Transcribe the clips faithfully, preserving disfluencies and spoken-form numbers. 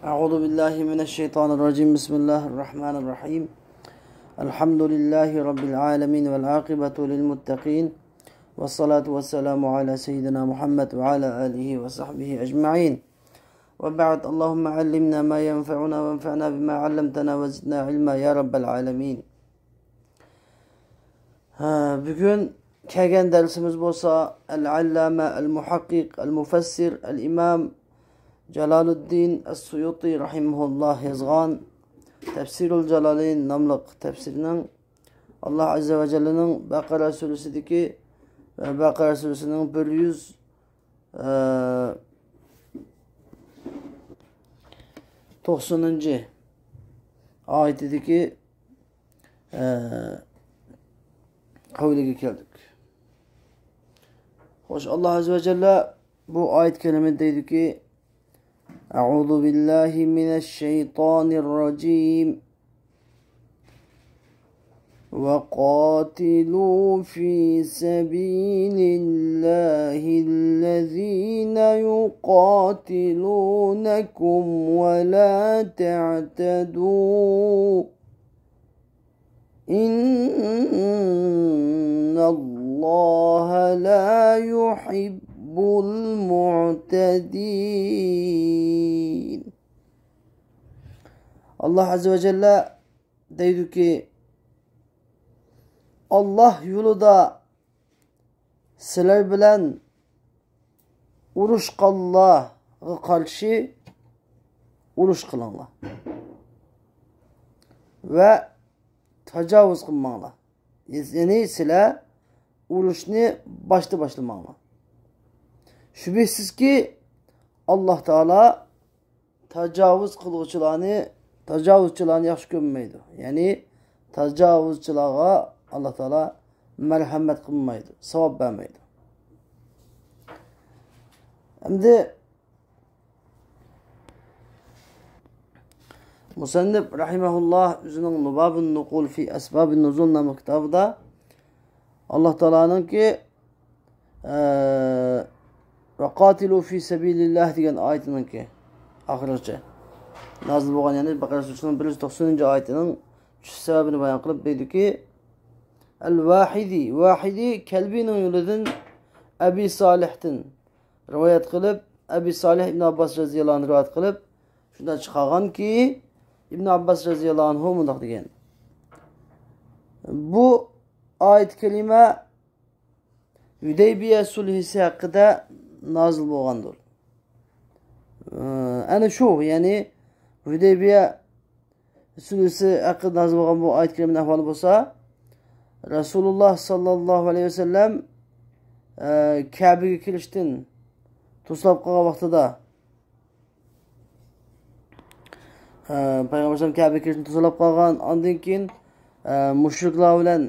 أعوذ بالله من الشيطان الرجيم. بسم الله الرحمن الرحيم. الحمد لله رب العالمين والعاقبة للمتقين والصلاة والسلام على سيدنا محمد وعلى آله وصحبه أجمعين. وبعد، اللهم علمنا ما ينفعنا وانفعنا بما علمتنا وزدنا علما يا رب العالمين. ھە، بۈگۈن كەلگەن دەرسىمىز بولسا، ئەل-ئەللامە، ئەل-مۇھەققىق، ئەل-مۇفەسسىر، ئەل-ئىمام جالالۇددىن ئەس-سۇيۇتى رەھىمەھۇللاھ يازغان تەپسىرۇل جالالەين ناملىق تەپسىرنىڭ، ئاللاھ ئەززە ۋە جەللىنىڭ بەقەرە سۈرىسىدىكى ۋە بەقەرە سۈرىسىنىڭ بىر يۈز، ئە، توقسىنىنچى ئايىتىدىكى ئە، قەۋلىگە كەلدۇق. خوش، ئاللاھ ئەززە ۋە جەللە بۇ ئايەت كەرىمىدە دەيدۇكى، أعوذ بالله من الشيطان الرجيم. وقاتلوا في سبيل الله الذين يقاتلونكم ولا تعتدوا. إن الله لا يحب المعتدين. ئاللاھ ئەززە ۋە جەللە دەيدۇكى، ئاللاھ يولىدا سىلەر بىلەن ئۇرۇشقانلارغا قارشى ئۇرۇش قىلىڭلار ۋە تاجاۋۇز قىلماڭلار. يەنى سىلەر ئۇرۇشنى باشتا باشلىماڭلار. شۈبھىسىزكى، ئاللاھ تائالا تاجاۋۇز قىلغۇچىلارنى، تاجاۋۇزچىلارنى ياخشى كۆرمەيدۇ. يەنى تاجاۋۇزچىلارغا ئاللاھ تائالا مەرھەمەت قىلمايدۇ، ساۋاب بەرمەيدۇ. ئەمدى مۇسەننىپ رەھىمەھۇللاھ ئۆزىنىڭ لۇبابۇن نۇقۇل فى ئەسبابىن نۇزۇل ناملىق كىتابىدا ئاللاھ تائالانىڭكى، ئە، ۋە قاتىلۇ فى سەبىلىللاھ دېگەن ئايىتىنىڭكى ئاخىرىغىچە نازىل بولغان، يەنى بەقەرە سۈرىسىنىڭ بىر يۈز توقسىنىنچى ئايىتىنىڭ چۈشۈش سەۋەبىنى بايان قىلىپ دەيدۇكى، ئەل ۋاھىدى، ۋاھىدى كەلبىنىڭ يولىدىن ئەبى سالىھتىن رىۋايەت قىلىپ، ئەبى سالىھ ئىبن ئابباس رەزىياللاھۇ ئەنھۇ رىۋايەت قىلىپ، شۇنداق چىقارغانكى، ئىبن ئابباس رەزىياللاھۇ ئەنھۇ مۇنداق دېگەن، بۇ ئايەت كەرىمە ھۈدەيبىيە سۈلھىسى ھەققىدە نازىل بولغاندۇر. ئەنە شۇ، يەنى ھۈدەيبىيە سۈلھىسى ھەققىدە نازىل بولغان بۇ ئايەت كەرىمىنىڭ ئەھۋالى بولسا، رەسۇلۇللاھ ساللاللاھۇ ئەلەيھى ۋەسەللەم، ئە، كەبىگە كېلىشتىن توساپ قالغان ۋاقتىدا، ئە، پەيغەمبەر ئەلەيھىسسالام كەبىگە كېلىشتىن توساپ قالغان، ئاندىن كېيىن، ئە، مۇشرىكلار بىلەن،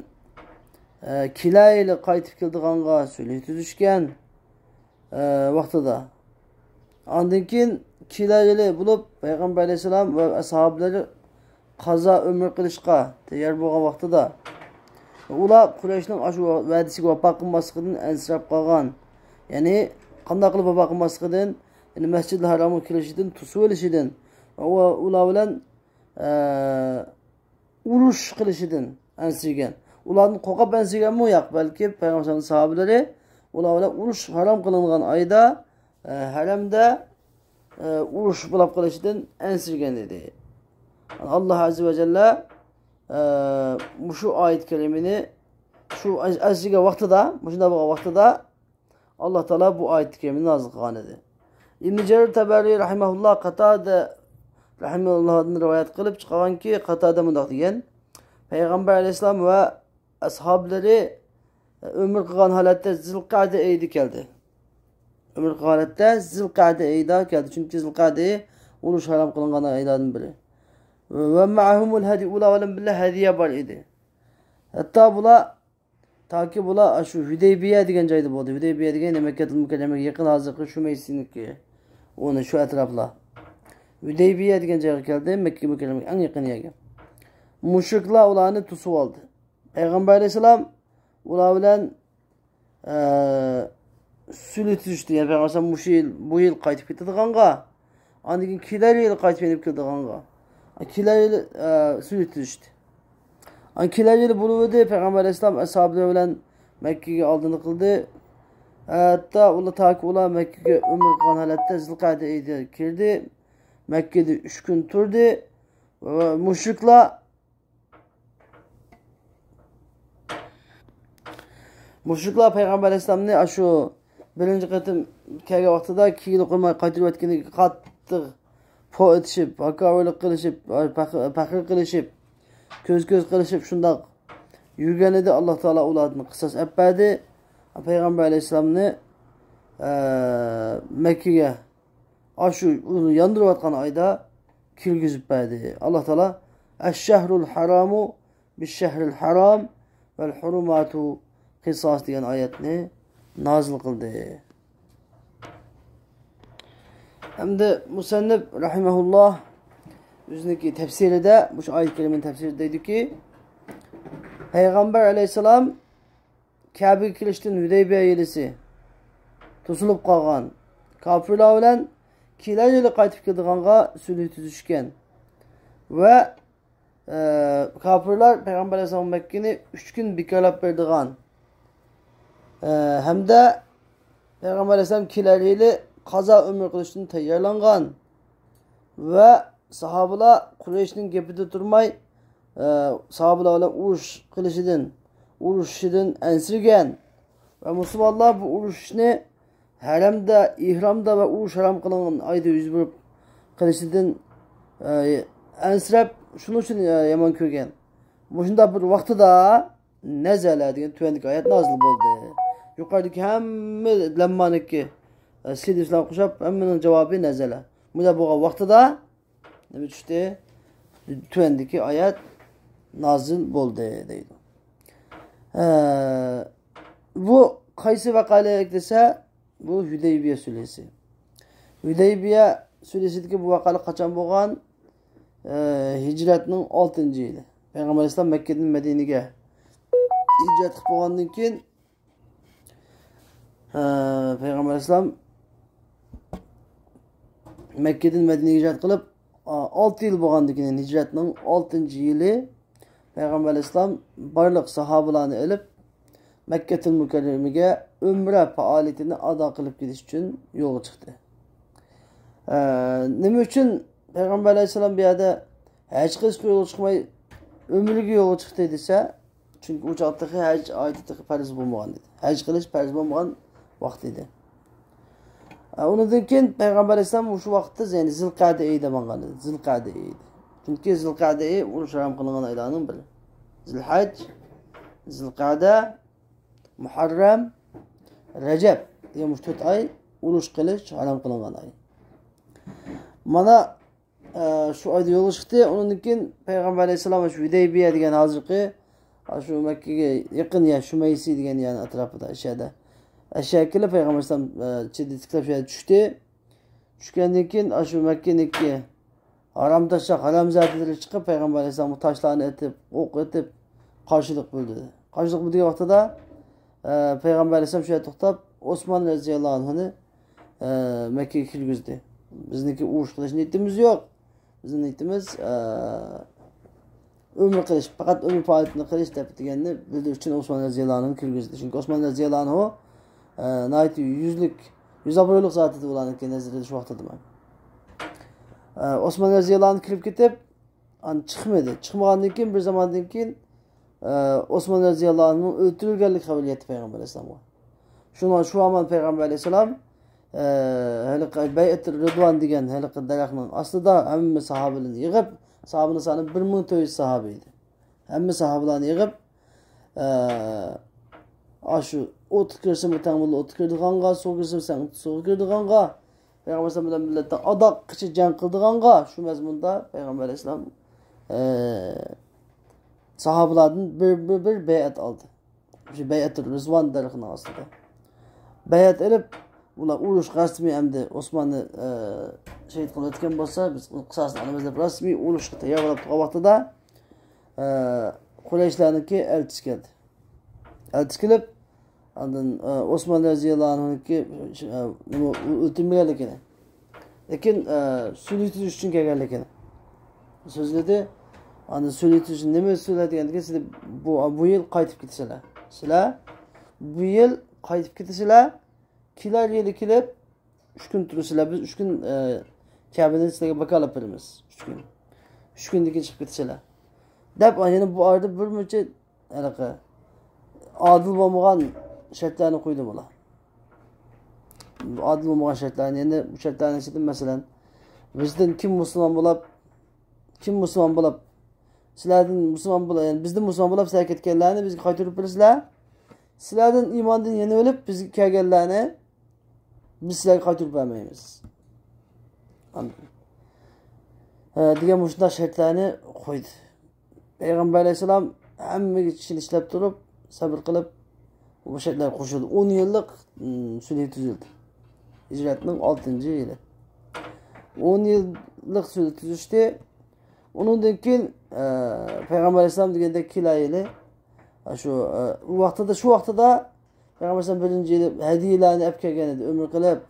ئە، كېلەر يىلى قايتىپ كېلىدىغانغا سۈلھى تۈزۈشكەن، ئە، ۋاقتىدا. ئاندىن كېيىن كېلەر يىلى بولۇپ، پەيغەمبەر ئەلەيھىسسالام ۋە ئەسھابلىرى قازا ئۆمرە قىلىشقا تەييار بولغان ۋاقتىدا، ئۇلار قۇرەيشنىڭ ئاشۇ ۋەدىسىگە ۋاپا قىلماسلىقىدىن ئەنسىرەپ قالغان. يەنى قانداق قىلىپ ۋاپا قىلماسلىقىدىن، يەنى مەسجىدىل ھارامغا كېلىشىدىن، توسۇۋېلىشىدىن، ئۇ-، ئۇلار بىلەن، ئە، ئۇرۇش قىلىشىدىن ئەنسىرىگەن. ئۇلاردىن قورقۇپ ئەنسىرىگەنمۇ؟ ياق، بەلكى پەيغەمبەر ئەلەيھىسسالام ساھابىلىرى ئۇلار بىلەن ئۇرۇش ھارام قىلىنغان ئايدا، ئە، ھەرەمدە، ئە، ئۇرۇش بولۇپ قېلىشىدىن ئەنسىرىگەن ئىدى. ئاللاھ ئەززە ۋە جەللە، ئە، مۇشۇ ئايەت كەرىمىنى شۇ ئەنسىرىگەن ۋاقتىدا، مۇشۇنداق بولغان ۋاقتىدا، ئاللاھ تائالا بۇ ئايەت كەرىمىنى نازىل قىلغان ئىدى. ئىبن جەرىر تەبەرى رەھىمەھۇللاھ قاتادە رەھىمەھۇللاھدىن رىۋايەت قىلىپ چىقارغانكى، قاتادە مۇنداق دېگەن، پەيغەمبەر ئەلەيھىسسالام ۋە ئەسھابلىرى ئۆمرە قىلغان ھالەتتە زىلقەدە ئېيىدا كەلدى. ئۆمرە قىلغان ھالەتتە زىلقەدە ئېيىدا كەلدى. چۈنكى زىلقەدە ئېيى ئۇرۇش ھارام قىلىنغان ئايلاردىن بىرى. ۋە مەئەھۇمۇل ھەدى، ئۇلار بىلەن بىللە ھەدىيە بار ئىدى. ھەتتا بۇلار تاكى بۇلار ئاشۇ ھۈدەيبىيە دېگەن جايدا بولدى. ھۈدەيبىيە دېگەن مەككەتۇل مۇكەررەمەگە يېقىن، ھازىرقى شۇمەيسىنىڭكى ئورنى، شۇ ئەتراپلار. ھۈدەيبىيە دېگەن جايغا كەلدى، مەككە مۇكەررەمىگە ئەڭ يېقىن يەرگە. مۇشرىكلار ئۇلارنى توسۇپ ئالدى. پەيغەمبەر ئەلەيھىسسالام ئۇلار بىلەن، ئە، سۈلھى تۈزۈشتى. يەنى پەيغەمبەر ئەلەيھىسسالام مۇشۇ يىل، بۇ يىل قايتىپ كېتىدىغانغا، ئاندىن كېيىن كېلەر يىلى قايتىپ يېنىپ كېلىدىغانغا. كېلەر يىلى، ئە، سۈلھى تۈزۈشتى. ئاندىن كېلەر يىلى بولۇۋىدى، پەيغەمبەر ئەلەيھىسسالام ئەسھابلىرى بىلەن مەككىگە ئالدىنى قىلدى. ھەتتا ئۇلار، تاكى ئۇلار مەككىگە ئۆمرە قىلغان ھالەتتە زىلقەدە ئېيىدا كىردى. مەككىدە ئۈچ كۈن تۇردى. ۋە مۇشرىكلار مۇشرىكلار پەيغەمبەر ئەلەيھىسسالامنى ئاشۇ بىرىنچى قېتىم كەلگەن ۋاقتىدا كېيىن قويماي قايتۇرۇۋەتكىنىگە قاتتىق پو ئېتىشىپ، ھاكاۋۇرلۇق قىلىشىپ، پەخىر، پەخىر قىلىشىپ، كۆز-كۆز قىلىشىپ شۇنداق يۈرگەن ئىدى. ئاللا تائالا ئۇلاردىن قىساس ئەپ بەردى. پەيغەمبەر ئەلەيھىسسالامنى، ئە، مەككىگە ئاشۇ ئۇنى ياندۇرۇۋاتقان ئايدا كىرگۈزۈپ بەردى. ئاللا تائالا «ئەششەھرۇل ھارامۇ بىششەھرىل ھارام ۋەل ھۇرۇماتۇ قىساس» دېگەن ئايەتنى نازىل قىلدى. ئەمدى مۇسەننىپ رەھىمەھۇللا ئۆزىنىڭكى تەپسىرىدە، مۇشۇ ئايەت كەرىمىنىڭ تەپسىرىدە دەيدۇكى، پەيغەمبەر ئەلەيھىسسالام كەبىگە كىرىشتىن ھۈدەيبىيە يىلىسى توسۇلۇپ قالغان، كاپىرلار بىلەن كېلەر يىلى قايتىپ كېلىدىغانغا سۈلھى تۈزۈشكەن ۋە، ئە، كاپىرلار پەيغەمبەر ئەلەيھىسسالام مەككىنى ئۈچ كۈن بىكارلاپ بېرىدىغان، ئە، ھەمدە پەيغەمبەر ئەلەيھىسسالام كېلەر يىلى قازا ئۆمرە قىلىشتىن تەييارلانغان ۋە ساھابىلار قۇرەيشنىڭ گېپىدە تۇرماي، ئە، ساھابىلار بىلەن ئۇرۇش قىلىشىدىن، ئۇرۇشۇشىدىن ئەنسىرىگەن ۋە مۇسۇلمانلار بۇ ئۇرۇشۇشنى ھەرەمدە، ئېھرامدا ۋە ئۇرۇش ھارام قىلىنغان ئايدا يۈز بېرىپ قىلىشىدىن، ئە، ئەنسىرەپ، شۇنىڭ ئۈچۈن، ئە، يامان كۆرگەن. مۇشۇنداق بىر ۋاقتىدا نەزەلە دېگەن تۆۋەندىكى ئايەت نازىل بولدى. يۇقىرىدىكى ھەممە لەممانىكى، ئە، سىلى بىلەن قوشاپ ھەممىنىڭ جاۋابى نەزەلە. مۇنداق بولغان ۋاقتىدا نېمە چۈشتى؟ تۆۋەندىكى ئايەت نازىل بولدى دەيدۇ. ئە، بۇ قايسى ۋەقەلىك دېسە، بۇ ھۈدەيبىيە سۈلھىسى. ھۈدەيبىيە سۈلھىسىدىكى بۇ ۋەقەلىك قاچان بولغان؟ ئە، ھىجرەتنىڭ ئالتىنچى يىلى. پەيغەمبەر ئەلەيھىسسالام مەككىدىن مەدىنىگە ھىجرەت قىلىپ بولغاندىن كېيىن، ئە، پەيغەمبەر ئەلەيھىسسالام مەككىدىن مەدىنىگە ھىجرەت قىلىپ، ئا، ئالتە يىل بولغاندىن كېيىن، ھىجرەتنىڭ ئالتىنچى يىلى پەيغەمبەر ئەلەيھىسسالام بارلىق ساھابىلارنى ئېلىپ، مەككەتۇل مۇكەررەمىگە ئۆمرە پائالىيىتىنى ئادا قىلىپ كېلىش ئۈچۈن يولغا چىقتى. ئە، نېمە ئۈچۈن پەيغەمبەر ئەلەيھىسسالام بۇ يەردە ھەج قىلىشقا يولغا چىقماي، ئۆمرىگە يولغا چىقتى دېسە، چۈنكى ئۇ چاغدا تېخى ھەج ئايىتى تېخى پەرز بولمىغان ئىدى. ھەج قىلىش پەرز بولمىغان ۋاقتى ئىدى. ئە، ئۇنىڭدىن كېيىن پەيغەمبەر ئەلەيھىسسالام مۇشۇ ۋاقىتتا، يەنى زىلقەدە ئېيىدا ماڭغان ئىدى. زىلقەدە ئېيى ئىدى. چۈنكى زىلقەدە ئېيى ئۇرۇش ھارام قىلىنغان ئايلارنىڭ بىرى. زىلھەج، زىلقەدە، مۇھەررەم، رەجەب دېگەن مۇشۇ تۆت ئاي ئۇرۇش قىلىش ھارام قىلىنغان ئاي. مانا، ئە، شۇ ئايدا يولغا چىقتى. ئۇنىڭدىن كېيىن پەيغەمبەر ئەلەيھىسسالام شۇ ھۈدەيبىيە دېگەن ھازىرقى، ئە، شۇ مەككىگە يېقىن يەر، شۇمەيسى دېگەن يەرنىڭ ئەتراپىدا، ئىشەدە. ئەشەگە كېلىپ پەيغەمبەر ئەلەيھىسسالام، ئە، چىدىي تىكلەپ شۇ يەردە چۈشتى. چۈشكەندىن كېيىن ئاشۇ مەككىنىڭكى ھارامتاشلار، ھارامزادىلىرى چىقىپ پەيغەمبەر ئەلەيھىسسالامغا تاشلارنى ئېتىپ، ئوق ئېتىپ قارشىلىق بىلدۈردى. قارشىلىق بىلدۈرگەن ۋاقتىدا، ئە، پەيغەمبەر ئەلەيھىسسالام شۇ يەردە توختاپ، ئوسمان رەزىياللاھۇ ئەنھۇنى، ئە، مەككىگە كىرگۈزدى. بىزنىڭكى ئۇرۇش قىلىش نىيىتىمىز يوق. بىزنىڭ نىيىتىمىز، ئە، ئۆمرە قىلىش، پەقەت ئۆمرە پائالىيىتىنى قىلىش دەپ دېگەننى بىلدۈرۈش ئۈچۈن ئوسمان رەزىياللاھۇ ئەنھۇنى كىرگۈزدى. چۈنكى ئوسمان رەزىياللاھۇ ئەنھۇ، ئە، ناھايىتى يۈزلۈك، يۈز ئابرۇيلۇق زات ئىدى ئۇلارنىڭكى نەزىرىدە شۇ ۋاقتىدا. ئە، ئوسمان رەزىياللاھۇ ئەنھۇ كىرىپ كېتىپ، ئاندىن چىقمىدى. چىقمىغاندىن كېيىن، بىر زاماندىن كېيىن، ئە، ئوسمان رەزىياللاھۇ ئەنھۇ ئۆلتۈرۈلگەنلىك خەۋىرى يەتتى پەيغەمبەر ئەلەيھىسسالامغا. شۇڭا شۇ ھامان پەيغەمبەر ئەلەيھىسسالام، ئە، ھېلىقى بەيئەتۇر رىدۋان دېگەن ھېلىقى دەرەخنىڭ ئاستىدا ھەممە ساھابىلەرنى يىغىپ، ساھابىنىڭ سانى بىر مىڭ تۆت يۈز ساھابە ئىدى. ھەممە ساھابىلارنى يىغىپ، ئە، ئاشۇ ئوتقا كىرسىمۇ تەڭ بولىدۇ، ئوتقا كىرىدىغانغا، سۇغا كىرسىمۇ تەڭ سۇغا كىرىدىغانغا، پەيغەمبەر ئەلەيھىسسالام بىلەن بىللە ئاداققىچە جەڭ قىلىدىغانغا، شۇ مەزمۇندا پەيغەمبەر ئەلەيھىسسالام، ئە، ساھابىلاردىن بىر، بىر، بىر بەيئەت ئالدى. شۇ بەيئەتۇر رىزۋان دەرىخىنىڭ ئاستىدا. بەيئەت ئېلىپ، ئۇلار ئۇرۇش رەسمىي ئەمدى ئوسماننى، ئە، شېھىت قىلىۋەتكەن بولسا، بىز قىساسنى ئالىمىز دەپ رەسمىي ئۇرۇشقا تەييارلاپ تۇرغان ۋاقتىدا، ئە، قۇرەيشلەرنىڭكى ئەلچىسى كەلدى. ئەلچىسى كېلىپ، ئاندىن، ئە، ئوسمان رەزىياللاھۇ ئەنھۇنىڭكى، ئە، نېمە، ئۆلتۈرمىگەنلىكىنى، لېكىن، ئە، سۈلھى تۈزۈش ئۈچۈن كەلگەنلىكىنى سۆزلىدى. ئاندىن سۈلھى تۈزۈش، نېمە سۈلھى دېگەندىكىن، سىلەر بۇ، بۇ يىل قايتىپ كېتىسىلەر. سىلەر بۇ يىل قايتىپ كېتىسىلەر. كېلەر يىلى كېلىپ، ئۈچ كۈن تۇرىسىلەر، بىز ئۈچ كۈن، ئە، كەبىنى سىلەرگە ۋاكالەت بېرىمىز. ئۈچ كۈن. ئۈچ كۈندىن كېيىن چىقىپ كېتىسىلەر، دەپ، يەنە بۇ ئارىدا بىر مۇنچە ھېلىقى ئادىل بولمىغان شەرتلەرنى قويدى بۇلار. ئادىل بولمىغان شەرتلەرنى، يەنى بۇ شەرتلەرنىڭ ئىچىدىن، مەسىلەن، بىزدىن كىم مۇسۇلمان بولاپ، كىم مۇسۇلمان بولاپ، سىلەردىن مۇسۇلمان بولاپ، يەنى بىزدىن مۇسۇلمان بولاپ سىلەر كەتكەنلەرنى بىزگە قايتۇرۇپ بېرىسىلەر. سىلەردىن ئىماندىن يېنىۋېلىپ بىزگە كەلگەنلەرنى بىز سىلەرگە قايتۇرۇپ بەرمەيمىز. ئاندىن، ھە، دېگەن مۇشۇنداق شەرتلەرنى قويدى. پەيغەمبەر ئەلەيھىسسالام ھەممىگە چىشىنىپ ئىشلەپ تۇرۇپ، سەۋر قىلىپ، بۇ شەرتلەرگە قوشۇلدى. ئون يىللىق، ئىم، سۈلھى تۈزۈلدى. ھىجرەتنىڭ ئالتىنچى يىلى. ئون يىللىق سۈلھى تۈزۈشتى. ئۇنىڭدىن كېيىن، ئە، پەيغەمبەر ئەلەيھىسسالام دېگەندەك كېلەر يىلى، ئە، شۇ، ئە، ئۇ ۋاقتىدا، شۇ ۋاقتىدا پەيغەمبەر ئەلەيھىسسالام بىرىنچى يىلى ھەدىيەلەرنى ئەپ كەلگەن ئىدى، ئۆمرە قىلىپ.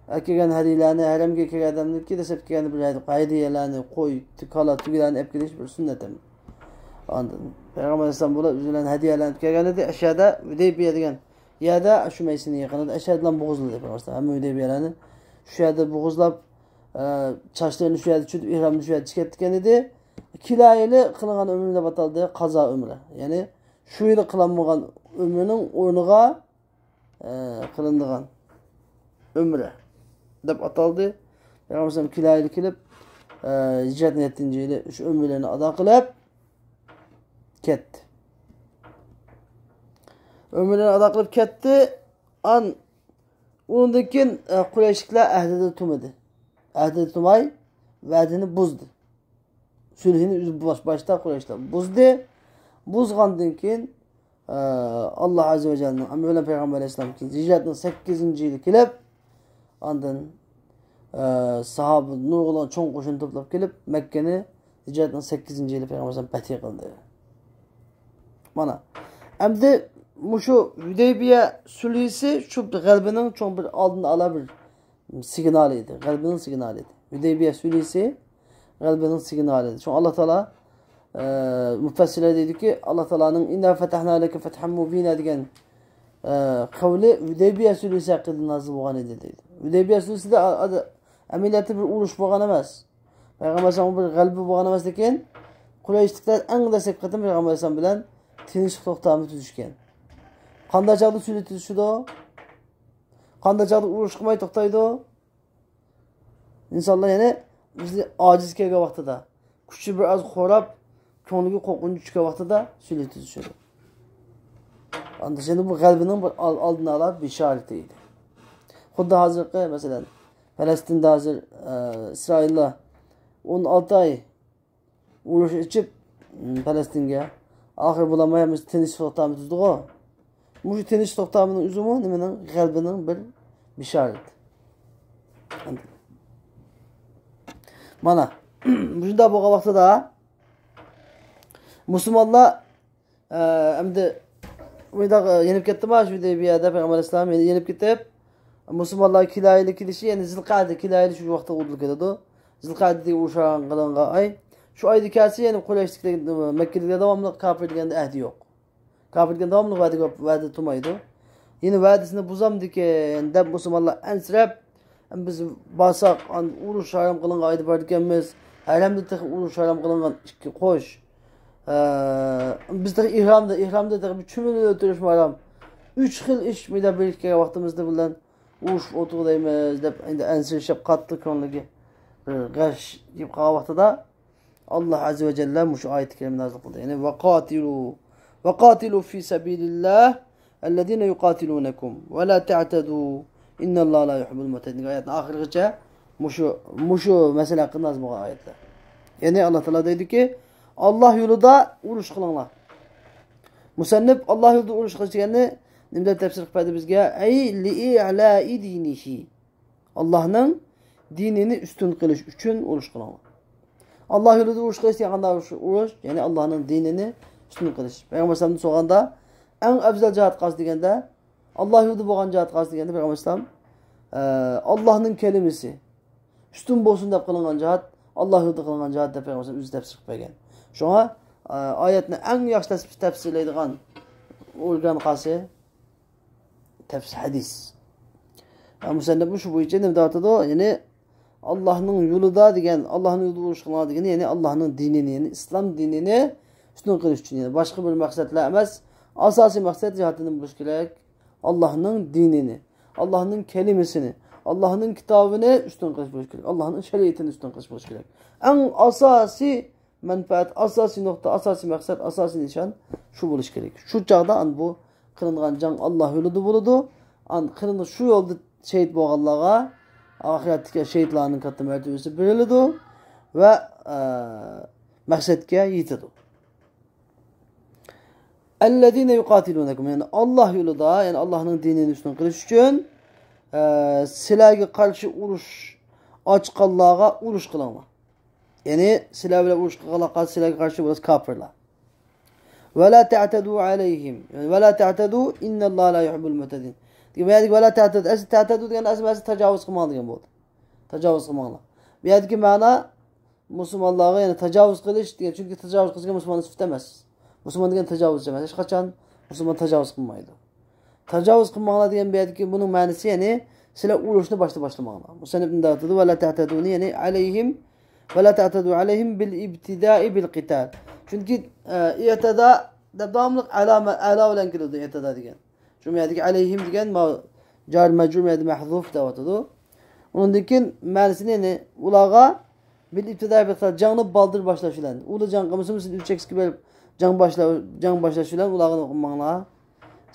ئەپ كەلگەن ھەدىيەلەرنى، ھەرەمگە كەلگەن ئادەمنىڭكى دەسلەپكى كەلگەندە بىر ھەدىيەلەرنى، قوي، كالا، تۆگىلەرنى ئەپ كېلىش بىر سۈننەت ئەمدى. ئاندىن پەيغەمبەر ئەلەيھىسسالام بۇلار ئۆزى بىلەن ھەدىيەلەرنى ئەپ كەلگەن ئىدى. ئەشۇ يەردە ھۇدەيبىيە دېگەن يەردە، شۇ مەيسىنىڭ يېقىنىدا، ئەشۇ يەردىلا بوغۇزلىدى پەيغەمبەر ئەلەيھىسسالام. ھەممە ھۇدەيبىيەلەرنى شۇ يەردە بوغۇزلاپ، ئە، چاچلىرىنى شۇ يەردە چۈشۈرۈپ، ئېھرامنى شۇ يەردە چىكەتتىكەن ئىدى. كېلەر يىلى قىلىنغان ئۆمرە دەپ ئاتالدى، قازا ئۆمرە. يەنى شۇ يىلى قىلالمىغان ئۆمرىنىڭ ئورنىغا، ئە، قىلىنىدىغان ئۆمرە دەپ ئاتالدى. پەيغەمبەر ئەلەيھىسسالام كېلەر يىلى كېلىپ، ئە، ھىجرەتنىڭ يەتتىنچى يىلى شۇ ئۆمرىلەرنى ئادا قىلىپ كەتتى. ئۆمرىلەرنى ئادا قىلىپ كەتتى. ئان-، ئۇنىڭدىن كېيىن، ئە، قۇرەيشلىكلەر ئەھدىدە تۇرمىدى. ئەھدىدە تۇرماي، ۋەدىنى بۇزدى. سۈلھىنى ئۆز باش-، باشتا قۇرەيشلەر بۇزدى. بۇزغاندىن كېيىن، ئە، ئاللا ئەززە ۋە جەللىنىڭ ئەمرى بىلەن پەيغەمبەر ئەلەيھىسسالام كېيىن ھىجرەتنىڭ سەككىزىنچى يىلى كېلىپ، ئاندىن، ئە، ساھابە نۇرغۇنلىغان چوڭ قوشۇن توپلاپ كېلىپ، مەككىنى ھىجرەتنىڭ سەككىزىنچى يىلى پەيغەمبەر ئەلەيھىسسالام پەتھى قىلدى. مانا، ئەمدى مۇشۇ ھۇدەيبىيە سۈلھىسى شۇ غەلىبىنىڭ چوڭ بىر ئالدىنى ئالا بىر سىگنالى ئىدى، غەلىبىنىڭ سىگنالى ئىدى. ھۇدەيبىيە سۈلھىسى غەلىبىنىڭ سىگنالى ئىدى. شۇڭا ئاللا تائالا، ئە، مۇپەسسىرلەر دەيدۇكى، ئاللا تائالانىڭ «ئىننا فەتەھنا لەكە فەتھەن مۇبىنا» دېگەن، ئە، قەۋلى ھۇدەيبىيە سۈلھىسى ھەققىدە نازىل بولغان ئىدى دەيدۇ. ھۇدەيبىيە سۈلھىسىدە ئا-، ئا-، ئەمەلىيەتتە بىر ئۇرۇش بولغان ئەمەس. پەيغەمبەر ئەلەيھىسسالامغا بىر غەلىبە بولغان ئەمەس، لېكىن قۇرەيشلىكلەر ئەڭ دەسلەپكى قېتىم پەيغەمبەر ئەلەيھىسسالام بىلەن تىنچلىق توختامى تۈزۈشكەن. قانداق چاغدا سۈلھى تۈزۈشىدۇ؟ قانداق چاغدا ئۇرۇش قىلماي توختايدۇ؟ ئىنسانلار يەنە ئۆزى ئاجىز كەلگەن ۋاقتىدا، كۈچى بىر ئاز خوراپ، كۆڭلىگە قورقۇنچ چۈشكەن ۋاقتىدا سۈلھى تۈزۈشىدۇ. ئاندىن شۇنداق بۇ غەلىبىنىڭ بىر ئال-، ئالدىنى ئالا بېشارىتى ئىدى. خۇددى ھازىرقى، مەسىلەن، پەلەستىندە ھازىر، ئە، ئىسرائىللار ئون ئالتە ئاي ئۇرۇش ئېچىپ، م، پەلەستىنگە، ئاخىرى بولالماي ھەممىسى تىنچ توختامى تۈزدىغۇ. مۇشۇ تىنچ توختامىنىڭ ئۆزىمۇ نېمىنىڭ، غەلىبىنىڭ بىر بېشارىتى. مانا، مۇشۇنداق بولغان ۋاقتىدا مۇسۇلمانلار، ئە، ئەمدى مۇنداق، ئە، يېنىپ كەتتىما، شۇ ھۇدەيبىيەدە پەيغەمبەر ئەلەيھىسسالام يەنە يېنىپ كېتىپ، مۇسۇلمانلار كېلەيلى كېلىشى، يەنى زىلقەدە، كېلەيلى شۇ ۋاقىتتا ئۇدۇل كېلىدۇ. زىلقەدە دېگەن ئۇرۇش ھارام قىلىنغان ئاي. شۇ ئايدا كەلسە، يەنە قۇرەيشلىكلەر، مەككىلىكلەر داۋاملىق كاپىر دېگەندە ئەھدى يوق. كاپىر دېگەن داۋاملىق ۋەدە، ۋەدە تۇرمايدۇ. يەنە ۋەدىسىنى بۇزامدىكىن دەپ مۇسۇلمانلار ئەنسىرەپ، بىز بارساق، ئان-، ئۇرۇش ھارام قىلىنغان ئايدا بارىدىكەنمىز. ھەرەمدە تېخى ئۇرۇش ھارام قىلىنغان ئىككى قوش. ئە، بىز تېخى ئېھرامدا، ئېھرامدا تېخى بىر چۈمۈلە ئۆلتۈرۈشمۇ ھارام. ئۈچ خىل ئىش مۇنداق بىرىكىپ كەلگەن ۋاقتىمىزدا بىلەن ئۇرۇشۇپ ئولتۇرغۇدەيمىز دەپ، ئەمدى ئەنسىرىشىپ، قاتتىق كۆڭلىگە بىر غەش يېپىپ قالغان ۋاقتىدا، ئاللا ئەززە ۋە جەللە مۇشۇ ئايەت كەرىمە نازىل قىلدى. يەنى، «ۋەقاتىلۇ، ۋەقاتىلۇ فى سەبىلىللاھ ئەللەزىنە يۇقاتىلۇنەكۇم ۋە لا تەئتەدۇ ئىننەللاھە لا يۇھىببۇل مۇئتەدىن» دېگەن ئايەتنىڭ ئاخىرىغىچە مۇشۇ، مۇشۇ مەسىلە ھەققىدە نازىل بولغان ئايەتلەر. يەنى، ئاللا تائالا دەيدۇكى، «ئاللا يولىدا ئۇرۇش قىلىڭلار.» مۇسەننىپ «ئاللا يولىدا ئۇرۇش قىلىش» دېگەننى نېمە دەپ تەپسىر قىلىپ بەردى بىزگە؟ ئەي لىئىلائى دىنىھى. ئاللانىڭ دىنىنى ئۈستۈن قىلىش ئۈچۈن ئۇرۇش قىلىڭلار. ئاللا يولىدا ئۇرۇش قىلىش دېگەن قانداق ئۇرۇش؟ ئۇرۇش، يەنى ئاللانىڭ دىنىنى ئۈستۈن قىلىش. پەيغەمبەر ئەلەيھىسسالامدىن سورىغاندا، ئەڭ ئەۋزەل جىھاد قايسى دېگەندە، ئاللا يولىدا بولغان جىھاد قايسى دېگەندە، پەيغەمبەر ئەلەيھىسسالام، ئە، ئاللانىڭ كەلىمىسى، ئۈستۈن بولسۇن دەپ قىلىنغان جىھاد، ئاللا يولىدا قىلىنغان جىھاد دەپ پەيغەمبەر ئۆزى تەپسىر قىلىپ بەرگەن. شۇڭا، ئە، ئايەتنى ئەڭ ياخشى تەپسىر، تەپسىرلەيدىغان ئورگان قايسى؟ تەپسىر ھەدىس. ۋە مۇسەننىپ شۇ بويىچە نېمە دەۋاتىدۇ؟ يەنى، ئاللانىڭ يولىدا دېگەن، ئاللانىڭ يولىدا ئۇرۇش قىلىڭلار دېگىنى، يەنى ئاللانىڭ دىنىنى، يەنى ئىسلام دىنىنى ئۈستۈن قىلىش ئۈچۈن. يەنى باشقا بىر مەقسەتلەر ئەمەس. ئاساسىي مەقسەت جىھادتا نېمە بولۇشى كېرەك؟ ئاللانىڭ دىنىنى، ئاللانىڭ كەلىمىسىنى، ئاللانىڭ كىتابىنى ئۈستۈن قىلىش بولۇشى كېرەك. ئاللانىڭ شەرىئىتىنى ئۈستۈن قىلىش بولۇشى كېرەك. ئەڭ ئاساسىي مەنپەئەت، ئاساسىي نۇقتا، ئاساسىي مەقسەت، ئاساسىي نىشان شۇ بولۇشى كېرەك. شۇ چاغدا ئانا بۇ قىلىنغان جەڭ ئاللا يولىدا بولىدۇ. ئانا قىلىنغان شۇ يولدا شېھىت بولغانلارغا ئاخىرەتتىكى شېھىتلارنىڭ كاتتا مەرتىۋىسى بېرىلىدۇ ۋە، ئە، مەقسەتكە يېتىدۇ. الذين يقاتلونكم، يەنى ئاللا يولىدا، يەنى ئاللانىڭ دىنىنى ئۈستۈن قىلىش ئۈچۈن، ئە، سىلەرگە قارشى ئۇرۇش ئاچقانلارغا ئۇرۇش قىلىڭلار. يەنى سىلەر بىلەن ئۇرۇش قىلغانلارغا، سىلەرگە قارشى بولسا كاپىرلار. ولا تعتدوا عليهم، يەنى ولا تعتدوا إن الله لا يحب المعتدين. دېگەن، بۇ يەردىكى ولا تعتدوا، ئەسلى تعتدوا دېگەن ئەسلى، ئەسلى تاجاۋۇز قىلماڭ دېگەن بولدى. تاجاۋۇز قىلماڭلار. بۇ يەردىكى مەنا مۇسۇلمانلارغا، يەنى تاجاۋۇز قىلىش دېگەن، چۈنكى تاجاۋۇز قىلسا مۇسۇلمان سۈپىتى ئەمەس. مۇسۇلمان دېگەن تاجاۋۇزچى ئەمەس. ھېچقاچان مۇسۇلمان تاجاۋۇز قىلمايدۇ. تاجاۋۇز قىلماڭلار دېگەن بۇ يەردىكى بۇنىڭ مەنىسى، يەنى سىلەر ئۇرۇشنى باشتا باشلىماڭلار. مۇسەننىپ مۇنداق دېدى، ولا تعتدوا نى، يەنى عليهم، ولا تعتدوا عليهم بالابتداء بالقتال. چۈنكى، ئە، ئىئتىدا داۋاملىق ئەلا، ئەلا بىلەن كېلىدۇ، ئىئتىدا دېگەن. شۇ يەردىكى عليهم دېگەن ما جار مەجرۇر يەردە مەھزۇف دەۋاتىدۇ. ئۇنىڭدىن كېيىن مەنىسىنى، يەنى ئۇلارغا بالابتداء بالقتال، جەڭنى بالدۇر باشلاش بىلەن. ئۇلار جەڭ قىلمىسىمۇ، سىز ئۆلچەكسىگە بېرىپ جەڭ باشلا-، جەڭ باشلاش بىلەن ئۇلارغا نېمە قىلماڭلار.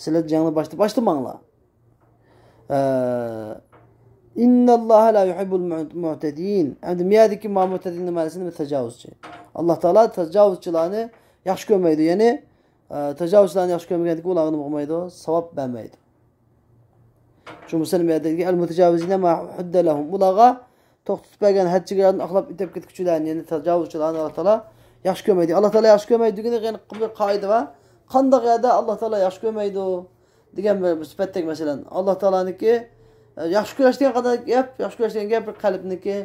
سىلەر جەڭنى باشتا باشلىماڭلار. ئە، إن الله لا يحب المعتدين. ئەمدى مۇ يەردىكى ما مۇئتەدىننىڭ مەنىسى نېمە؟ تاجاۋۇزچى. ئاللا تائالا تاجاۋۇزچىلارنى ياخشى كۆرمەيدۇ. يەنى، ئە، تاجاۋۇزچىلارنى ياخشى كۆرمىگەندىكىن ئۇلارغا نېمە قىلمايدۇ؟ ساۋاب بەرمەيدۇ. شۇ مۇسەلمەندىكى المتجاوزين ما حد لهم. ئۇلارغا توختىتىپ بەرگەن ھەد چېگرادىن ئاقلاپ ئۆتۈپ كەتكۈچىلەرنى، يەنى تاجاۋۇزچىلارنى ئاللا تائالا ياخشى كۆرمەيدۇ. ئاللا تائالا ياخشى كۆرمەيدۇ دېگىنى يەنە بىر قائىدە بار. قانداق يەردە ئاللا تائالا ياخشى كۆرمەيدۇ دېگەن بىر، بىر سۈپەتتەك، مەسىلەن، ئاللا تائالانىڭكى، ئە، ياخشى كۆرۈش دېگەن قانداق گەپ؟ ياخشى كۆرۈش دېگەن گەپ بىر قەلبنىڭكى،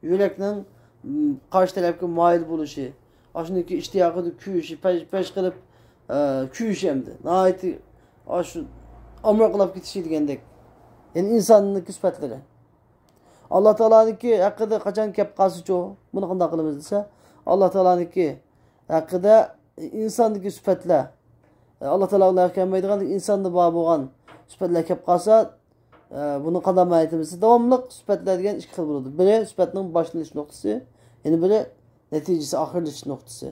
يۈرەكنىڭ، م، قارشى تەرەپكە مايىل بولۇشى، ئاشۇنىڭكى ئىشتىياقىدا كۆيۈشى، پەش، پەش قىلىپ، ئە، كۆيۈشى ئەمدى. ناھايىتى ئاشۇ ئامراقلاپ كېتىشى دېگەندەك. يەنى ئىنساننىڭكى سۈپەتلىرى. ئاللا تائالانىڭكى ھەققىدە قاچان كەپ قالسىچۇ، بۇنى قانداق قىلىمىز دېسە، ئاللا تائالانىڭكى ھەققىدە ئىنساندىكى سۈپەتلەر، ئاللا تائالا ئۇلارغا كەلمەيدىغان، ئىنساندا بار بولغان سۈپەتلەر كەپ قالسا، بۇنى قانداق مەنە ئېيتىمىز دېسە، داۋاملىق سۈپەتلەر دېگەن ئىككى خىل بولىدۇ. بىرى سۈپەتنىڭ باشلىنىش نۇقتىسى، يەنە بىرى نەتىجىسى، ئاخىرلىشىش نۇقتىسى.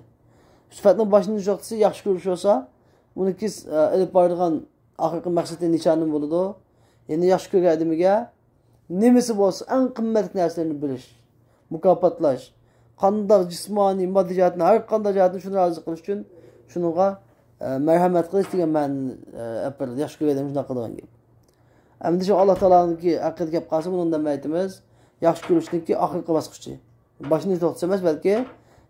سۈپەتنىڭ باشلىنىش نۇقتىسى ياخشى كۆرۈش بولسا، بۇنىڭكى، ئېلىپ بارىدىغان ئاخىرقى مەقسىتى، نىشانى بولىدۇ. يەنى ياخشى كۆرگەن ئادىمىگە نېمىسى بولسا ئەڭ قىممەتلىك نەرسىلەرنى بېرىش، مۇكاپاتلاش، قانداق جىسمانىي، ماددىي جەھەتتىن، ھەر قانداق جەھەتتىن شۇنى رازى قىلىش ئۈچۈن شۇنىڭغا، ئە، مەرھەمەت قىلىش دېگەن مەنىنى، ئە، ئەپ بېرىدۇ. ياخشى كۆرگەن ئادەم شۇنداق قىلىدىغان گەپ. ئەمدى شۇ ئاللا تائالانىڭكى ھەققىدە گەپ قالسا، بۇنىڭدا نېمە ئېيتىمىز؟ ياخشى كۆرۈشنىڭكى ئاخىرقى باسقۇچى. باشلىنىش نۇقتىسى ئەمەس، بەلكى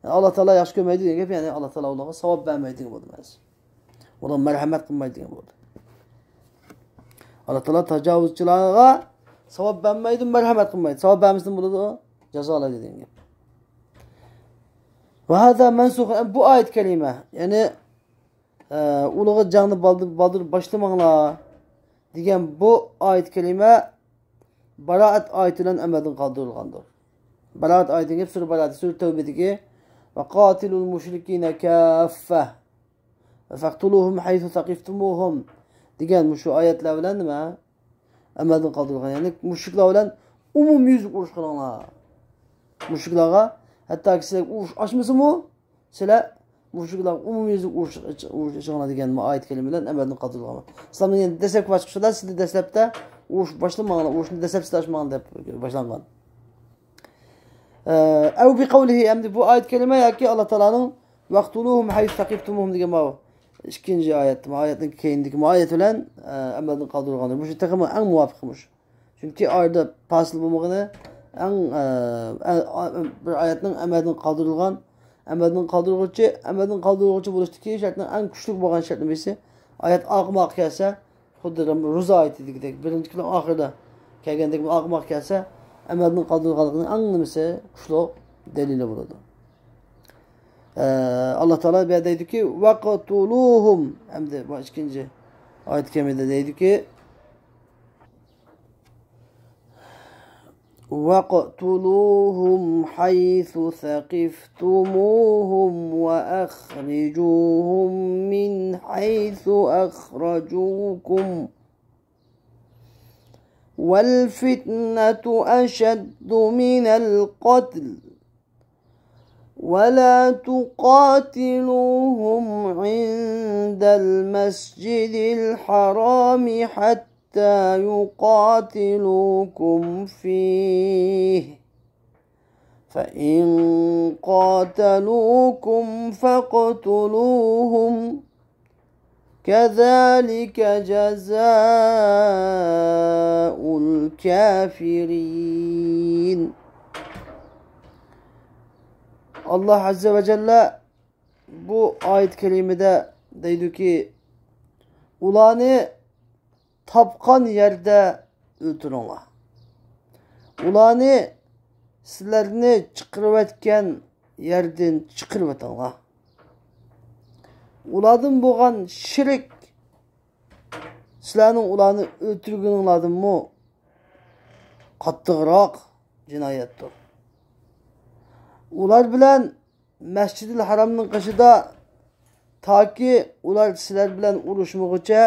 ئاللا تائالا ياخشى كۆرمەيدۇ دېگەن گەپ، يەنى ئاللا تائالا ئۇلارغا ساۋاب بەرمەيدۇ دېگەن بولىدۇ مەنىسى. ئۇلارغا مەرھەمەت قىلمايدۇ دېگەن بولىدۇ. ئاللا تائالا تاجاۋۇزچىلارغا ساۋاب بەرمەيدۇ، مەرھەمەت قىلمايدۇ. ساۋاب بەرمىسىمۇ بولىدۇ، جازالايدۇ دېگەن گەپ. وهذا منسوخ، بۇ ئايەت كەرىمە، يەنى، ئە، ئۇلارغا جەڭنى بالدۇر، بالدۇر باشلىماڭلار دېگەن بۇ ئايەت كەرىمە باراءەت ئايىتى بىلەن ئەمەلدىن قالدۇرۇلغاندۇر. باراءەت ئايىتىگە، سۈرە باراءەت، سۈرە تەۋبىدىكى، وقاتلوا المشركين كافة فاقتلوهم حيث ثقفتموهم دېگەن مۇشۇ ئايەتلەر بىلەن نېمە؟ ئەمەلدىن قالدۇرۇلغان. يەنى مۇشرىكلار بىلەن ئومۇميۈزلۈك ئۇرۇش قىلىڭلار. مۇشرىكلارغا، ھەتتاكى سىلەرگە ئۇرۇش ئاچمىسىمۇ، سىلەر مۇشرىكلارغا ئومۇميۈزلۈك ئۇرۇش، ئۇرۇش ئېچىڭلار دېگەن ئايەت كەرىمە بىلەن ئەمەلدىن قالدۇرۇلغان. ئىسلامنىڭ يەنە دەسلەپكى باسقۇچىدا سىلەر دەسلەپتە ئۇرۇش باشلىماڭلار، ئۇرۇشنى دەسلەپ سىلەر ئاچماڭلار دەپ باشلانغان. ئە، ئەۋ بىقەۋلىھى، ئەمدى بۇ ئايەت كەرىمە ياكى ئاللا تائالانىڭ ۋەقتۇلۇھۇم ھەيسۇ سەقىفتۇمۇھۇم دېگەن ماۋۇ ئىككىنچى ئايەت، ما ئايەتنىڭ كەينىدىكى ما ئايەت بىلەن، ئە، ئەمەلدىن قالدۇرۇلغان. مۇشۇ تېخىمۇ ئەڭ مۇۋاپىقى مۇشۇ. چۈنكى ئارىدا پاسىل بولمىغىنى ئەڭ، ئە، ئە، ئە، بىر ئايەتنىڭ ئەمەلدىن قالدۇرۇلغان، ئەمەلدىن قالدۇرغۇچى، ئەمەلدىن قالدۇرغۇچى بولۇشتىكى شەرتنىڭ ئەڭ كۈچلۈك بولغان شەرت نېمىسى؟ ئايەت ئارقىمۇ ئارقا كەلسە، خۇددى روزا ئايىتىدىكىدەك، بىرىنچى كۈننىڭ ئاخىرىدا كەلگەندەك ئارقىمۇ ئارقا كەلسە، ئەمەلدىن قالدۇرغانلىقىنىڭ ئەڭ نېمىسى، كۈچلۈك دەلىلى بولىدۇ. ئە، ئاللا تائالا بۇ يەردە دەيدۇكى، ۋەقتۇلۇھۇم. ئەمدى بۇ ئىككىنچى ئايەت كەرىمىدە دەيدۇكى، وَاقْتُلُوهُمْ حَيْثُ ثَقِفْتُمُوهُمْ وَأَخْرِجُوهُمْ مِنْ حَيْثُ أَخْرَجُوكُمْ وَالْفِتْنَةُ أَشَدُّ مِنَ الْقَتْلِ وَلَا تُقَاتِلُوهُمْ عِنْدَ الْمَسْجِدِ الْحَرَامِ حَتَّى يُقَاتِلُوكُمْ فِيهِ فَإِنْ قَاتَلُوكُمْ فَاقْتُلُوهُمْ كَذَلِكَ جَزَاءُ الْكَافِرِينَ. ئاللا ئەززە ۋە جەللە بۇ ئايەت كەرىمىدە دەيدۇكى، ئۇلارنى تاپقان يەردە ئۆلتۈرۈڭلار. ئۇلارنى سىلەرنى چىقىرىۋەتكەن يەردىن چىقىرىۋېتىڭلار. ئۇلاردىن بولغان شېرىك سىلەرنىڭ ئۇلارنى ئۆلتۈرگىنىڭلاردىنمۇ قاتتىقراق جىنايەتتۇر. ئۇلار بىلەن مەسجىدىل ھارامنىڭ قېشىدا تاكى ئۇلار سىلەر بىلەن ئۇرۇشمىغۇچە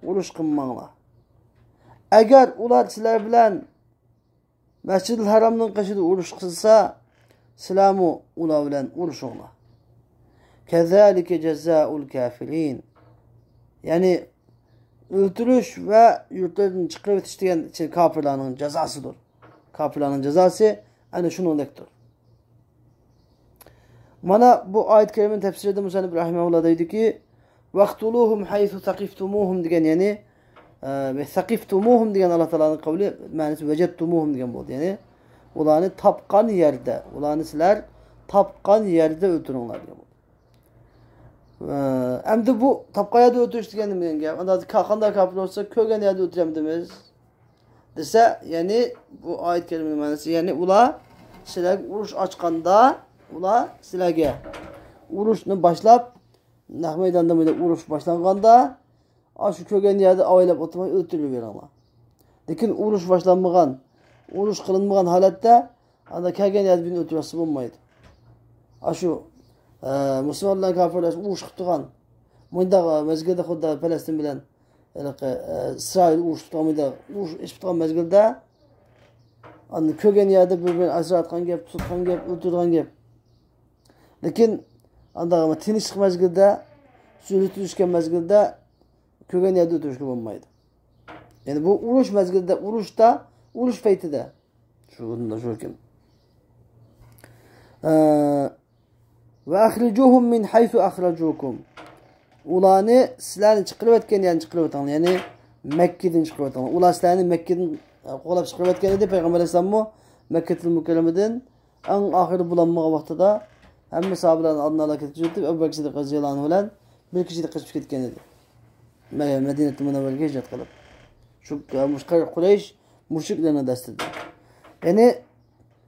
ئۇرۇش قىلماڭلار. ئەگەر ئۇلار سىلەر بىلەن مەسجىدىل ھارامنىڭ قېشىدا ئۇرۇش قىلسا، سىلەرمۇ ئۇلار بىلەن ئۇرۇشۇڭلار. كەزالىكە جەزائۇل كافىرىن. يەنى ئۆلتۈرۈش ۋە يۇرتلىرىدىن چىقىرىۋېتىش دېگەن كاپىرلارنىڭ جازاسىدۇر. كاپىرلارنىڭ جازاسى ئەنە شۇنىڭدەكتۇر. مانا بۇ ئايەت كەرىمىنىڭ تەپسىرىدە مۇسەننىپ رەھىمەھۇللا دەيدۇكى، ۋەقتۇلۇھۇم ھەيسۇ سەقىفتۇمۇھۇم دېگەن، يەنى، ئە، سەقىفتۇمۇھۇم دېگەن ئاللا تائالانىڭ قەۋلى مەنىسى ۋەجەدتۇمۇھۇم دېگەن بولدى. يەنى ئۇلارنى تاپقان يەردە، ئۇلارنى سىلەر تاپقان يەردە ئۆلتۈرۈڭلار دېگەن بولدى. ئە، ئەمدى بۇ تاپقان يەردە ئۆلتۈرۈش دېگەن نېمە دېگەن گەپ؟ ئاندا قا-، قانداق كاپىر بولسا كۆرگەن يەردە ئۆلتۈرەمدىمىز؟ دېسە، يەنى بۇ ئايەت كەرىمىنىڭ مەنىسى، يەنى ئۇلار سىلەرگە ئۇرۇش ئاچقاندا، ئۇلار سىلەرگە ئۇرۇشنى باشلاپ، نەق مەيداندا بىلەن ئۇرۇش باشلانغاندا، ئاشۇ كۆرگەن يەردە ئاۋايلاپ ئولتۇرماي ئۆلتۈرۈۋېرىڭلار. لېكىن ئۇرۇش باشلانمىغان، ئۇرۇش قىلىنمىغان ھالەتتە ئانداق كەلگەن يەردە بىرنى ئۆلتۈرۈۋەتسە بولمايدۇ. ئاشۇ، ئە، مۇسۇلمانلار كاپىرلار ئۇرۇش قىلىپ تۇرغان، مۇنداق مەزگىلدە خۇددى پەلەستىن بىلەن ھېلىقى، ئە، ئىسرائىل ئۇرۇشۇپ تۇرغان، مۇنداق ئۇرۇش ئېچىپ تۇرغان مەزگىلدە، ئاندىن كۆرگەن يەردە بىر-بىرىنى ئاسراتقان گەپ، تۇتقان گەپ، ئۆلتۈرىدىغان گەپ. لېكىن ئانداق تىنچلىق مەزگىلدە، سۈلھى تۈزۈشكەن مەزگىلدە كۆرگەن يەردە ئۆلتۈرۈشكە بولمايدۇ. يەنى بۇ ئۇرۇش مەزگىلىدە، ئۇرۇشتا، ئۇرۇش پەيتىدە. شۇ، شۇ كۈن. ئە، ۋە ئەخرىجۇھۇم مىن ھەيسۇ ئەخرەجۇكۇم. ئۇلارنى سىلەرنى چىقىرىۋەتكەن يەردىن چىقىرىۋېتىڭلار. يەنى مەككىدىن چىقىرىۋېتىڭلار. ئۇلار سىلەرنى مەككىدىن، ئە، قوغلاپ چىقىرىۋەتكەن ئىدى. پەيغەمبەر ئەلەيھىسسالاممۇ مەككىتۇل مۇكەررەمىدىن ئەڭ ئاخىرى بۇلانمىغان ۋاقتىدا ھەممە ساھابىلەرنى ئالدىن ئالا كېتىپ، ئەبۇ بەكىر سىددىق رەزىياللاھۇ ئەنھۇ بىلەن بىر كىشى كېچىدە قېچىپ كەتكەن ئىدى. مە-، مەدىنەتۇل مۇنەۋۋەرىگە ھىجرەت قىلىپ. شۇ، ئە، مۇشۇ قۇرەيش مۇشرىكلىرىنىڭ دەستىدە. يەنى،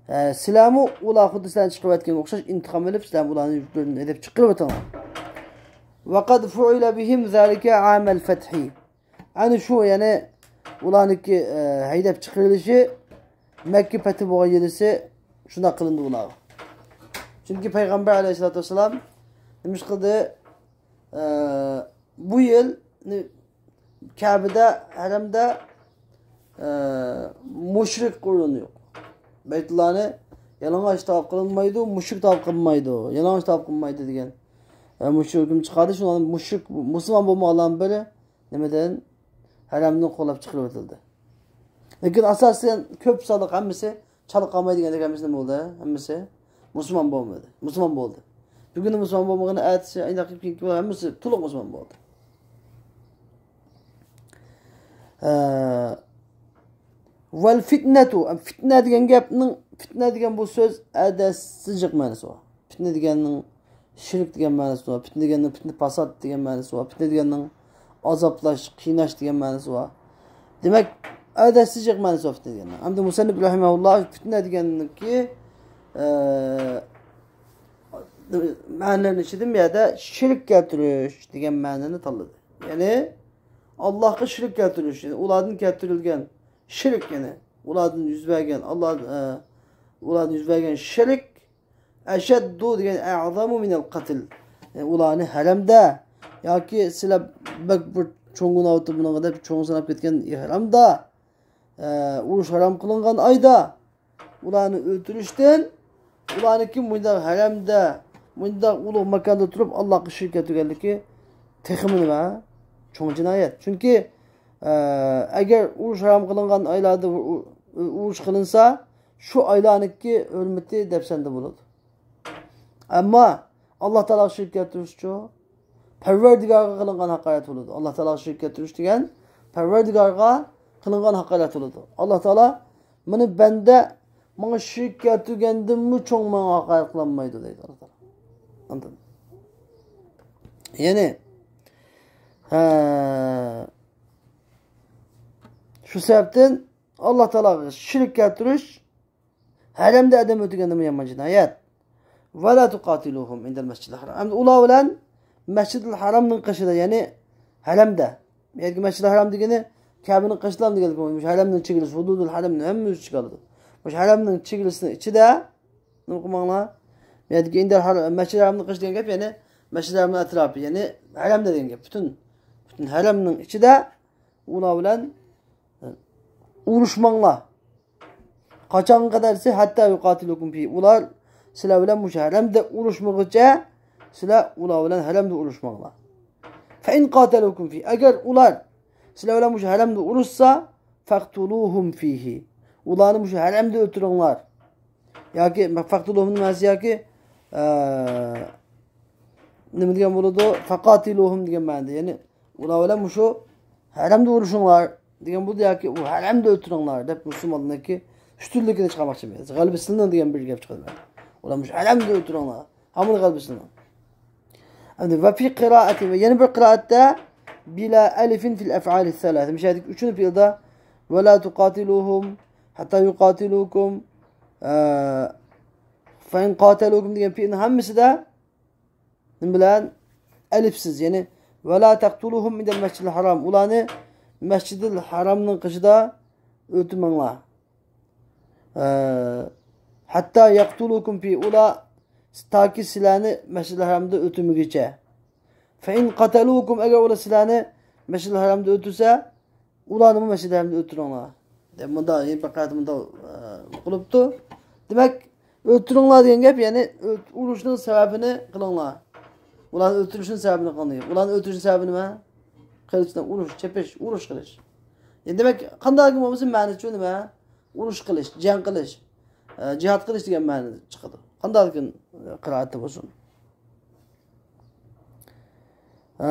ئە، سىلەرمۇ ئۇلار خۇددى سىلەرنى چىقىرىۋەتكەنگە ئوخشاش ئىنتىقام ئېلىپ، سىلەر ئۇلارنى يۇرتلىرىدىن ھەيدەپ چىقىرىۋېتىڭلار. ۋەقەد فۇئىلە بىھىم زالىكە ئامەل فەتھى. ئەنە شۇ، يەنى ئۇلارنىڭكى، ئە، ھەيدەپ چىقىرىلىشى مەككە پەتھى بولغان يىلىسى شۇنداق قىلىندى ئۇلارغا. چۈنكى پەيغەمبەر ئەلەيھىسسالاتۇ ۋەسسالام نېمە ئىش قىلدى؟ ئە، بۇ يىل كەبىدە، ھەرەمدە، ئە، مۇشرىك ئورۇن يوق. بەيتۇللانى يالىڭاچ تاۋاپ قىلىنمايدۇ، مۇشرىك تاۋاپ قىلىنمايدۇ، يالىڭاچ تاۋاپ قىلىنمايدۇ دېگەن، ئە، مۇشۇ ھۆكۈم چىقاردى. شۇڭا مۇشرىك، مۇسۇلمان بولمىغانلارنىڭ بىرى نېمىدىن؟ ھەرەمدىن قوغلاپ چىقىرىۋېتىلدى. لېكىن ئاساسەن كۆپ سانلىق ھەممىسى چالا قالماي دېگەندەك ھەممىسى نېمە بولدى؟ ھەممىسى مۇسۇلمان بولمىدى. مۇسۇلمان بولدى. بۈگۈن مۇسۇلمان بولمىغىنى ئەتىسى، ئاينداق كېيىنكى ھەممىسى تولۇق مۇسۇلمان بولدى. ئە، ۋەل فىتنەتۇ، پىتنە دېگەن گەپنىڭ، پىتنە دېگەن بۇ سۆز ئەدەسسىز جىق مەنىسى بار. پىتنە دېگەننىڭ شىرك دېگەن مەنىسى بار. پىتنە دېگەننىڭ پىتنە پاسات دېگەن مەنىسى بار. پىتنە دېگەننىڭ ئازابلاش، قىيناش دېگەن مەنىسى بار. دېمەك، ئادەتسىز جىق مەنىسى بولۇپتۇ دېگەن. ئەمدى مۇسەننىپ رەھىمەھۇللا پىتنە دېگەننىڭكى، ئە، مەنىلەرنىڭ ئىچىدىن بۇ يەردە شىرك كەلتۈرۈش دېگەن مەنىنى تاللىدى. يەنى ئاللاھقا شىرك كەلتۈرۈش، يەنى ئۇلاردىن كەلتۈرۈلگەن شىرك، يەنى ئۇلاردىن يۈز بەرگەن، ئاللا، ئە، ئۇلاردىن يۈز بەرگەن شىرك، ئەشەددۇ دېگەن، ئەئزامۇ مىنەل قەتل. يەنى ئۇلارنى ھەرەمدە ياكى سىلەر بەك بىر چوڭ گۇناھ ئۆتۈپ بۇنىڭغا دەپ چوڭ ساناپ كەتكەن ھەرەمدە، ئە، ئۇرۇش ھارام قىلىنغان ئايدا ئۇلارنى ئۆلتۈرۈشتىن، ئۇلارنىڭكى مۇنداق ھەرەمدە، مۇنداق ئۇلۇغ ماكاندا تۇرۇپ ئاللاھقا شىرك كەلتۈرگەنلىكى تېخىمۇ نېمە؟ چوڭ جىنايەت. چۈنكى، ئە، ئەگەر ئۇرۇش ھارام قىلىنغان ئايلاردا ئۇ-، ئۇ-، ئۇرۇش قىلىنسا، شۇ ئايلارنىڭكى ھۆرمىتى دەپسەندە بولىدۇ. ئەمما ئاللا تائالاغا شىرك كەلتۈرۈشچۇ؟ پەرۋەردىگارغا قىلىنغان ھاقارەت بولىدۇ. ئاللا تائالاغا شىرك كەلتۈرۈش دېگەن پەرۋەردىگارغا قىلىنغان ھاقارەت بولىدۇ. ئاللا تائالا، مېنى بەندە ماڭا شىرك كەلتۈرگەندىنمۇ چوڭ ماڭا ھاقارەت قىلالمايدۇ دەيدۇ ئاللا تائالا. ئاندىن، يەنى، ھە، شۇ سەۋەبتىن ئاللا تائالاغا شىرك كەلتۈرۈش ھەرەمدە ئادەم ئۆلتۈرگەندىنمۇ يامان جىنايەت. ۋەلا تۇقاتىلۇھۇم ئىندەل مەسجىدىل ھارام. ئەمدى ئۇلار بىلەن مەسجىدىل ھارامنىڭ قېشىدا، يەنى ھەرەمدە. بۇ يەردىكى مەسجىدىل ھارام دېگىنى كەبىنىڭ قېشىدا دېگەنلىك، مۇشۇ ھەرەمنىڭ چېگرىسى، ھۇدۇدۇل ھەرەمنى ھەممە ئۆز ئىچىگە ئالىدۇ. مۇشۇ ھەرەمنىڭ چېگرىسىنىڭ ئىچىدە، نېمە قىلماڭلار؟ بۇ يەردىكى ئىندەل ھار-، مەسجىدىل ھارامنىڭ قېشى دېگەن گەپ، يەنى مەسجىدىل ھارامنىڭ ئەتراپى، يەنى ھەرەمدە دېگەن گەپ. پۈتۈن، پۈتۈن ھەرەمنىڭ ئىچىدە ئۇلار بىلەن ئۇرۇشماڭلار. قاچانغا قەدەر دېسە، ھەتتا يۇقاتىلۇكۇم فى. ئۇلار سىلەر بىلەن مۇشۇ ھەرەمدە ئۇرۇشمىغۇچە، سىلەر ئۇلار بىلەن ھەرەمدە ئۇرۇشماڭلار. فەئىن قاتەلۇكۇم فى. ئەگەر ئۇلار سىلەر بىلەن مۇشۇ ھەرەمدە ئۇرۇشسا، فەقتۇلۇھۇم فىھى. ئۇلارنى مۇشۇ ھەرەمدە ئۆلتۈرۈڭلار. ياكى فەقتۇلۇھۇمنىڭ مەنىسى ياكى، ئە، نېمە دېگەن بولىدۇ؟ فەقاتىلۇھۇم دېگەن مەنىدە. يەنى ئۇلار بىلەن مۇشۇ ھەرەمدە ئۇرۇشۇڭلار دېگەن بولىدۇ ياكى ئۇ ھەرەمدە ئۆلتۈرۈڭلار دەپ مۇسۇلمانلارنىڭكى ئۈستۈنلۈكىنى چىقارماقچى. غەلىبە سىلىنىڭ دېگەن بىر گەپ چىقىدۇ. ئۇلار مۇشۇ ھەرەمدە ئۆلتۈرۈڭلار. ھامان غەلىبە سىلىنىڭ. ئەمدى ۋە فى قىرائەتى، ۋە يەنە بىر قىرائەتتە بىلا ئەلىفىن فىل ئەفئالى سەلاسە. مۇشۇ يەردىكى ئۈچىنچى پېئىلدا ۋەلا تۇقاتىلۇھۇم ھەتتا يۇقاتىلۇكۇم، ئە، فەئىن قاتەلۇكۇم دېگەن پېئىلنىڭ ھەممىسىدە نېمە بىلەن؟ ئەلىپسىز، يەنى ۋەلا تەقتۇلۇھۇم ئىندەل مەسجىدىل ھارام. ئۇلارنى مەسجىدىل ھارامنىڭ قېشىدا ئۆلتۈرمەڭلار. ئە، ھەتتا يەقتۇلۇكۇم فى. ئۇلار تاكى سىلەرنى مەسجىدىل ھارامدا ئۆلتۈرمىگۈچە. فەئىن قاتەلۇكۇم، ئەگەر ئۇلار سىلەرنى مەسجىدىل ھارامدا ئۆلتۈرسە، ئۇلارنىمۇ مەسجىدىل ھارامدا ئۆلتۈرۈڭلار دەپ مۇنداق، يەنە بىر قەۋەت مۇنداق، ئە، قىلىپتۇ. دېمەك، ئۆلتۈرۈڭلار دېگەن گەپ، يەنى ئۆل-، ئۇرۇشنىڭ سەۋەبىنى قىلىڭلار. ئۇلارنى ئۆلتۈرۈشنىڭ سەۋەبىنى قىلىڭلار. ئۇلارنى ئۆلتۈرۈشنىڭ سەۋەبى نېمە؟ قىلىچ بىلەن ئۇرۇش، چېپىش، ئۇرۇش قىلىش. يەنى دېمەك، قانداقكىن بولمىسۇن مەنىسى شۇ نېمە؟ ئۇرۇش قىلىش، جەڭ قىلىش، ئە، جىھاد قىلىش دېگەن مەنىدە چىقىدۇ. قانداقكىن، ئە، قىرائەتتە بولسۇن. ئە،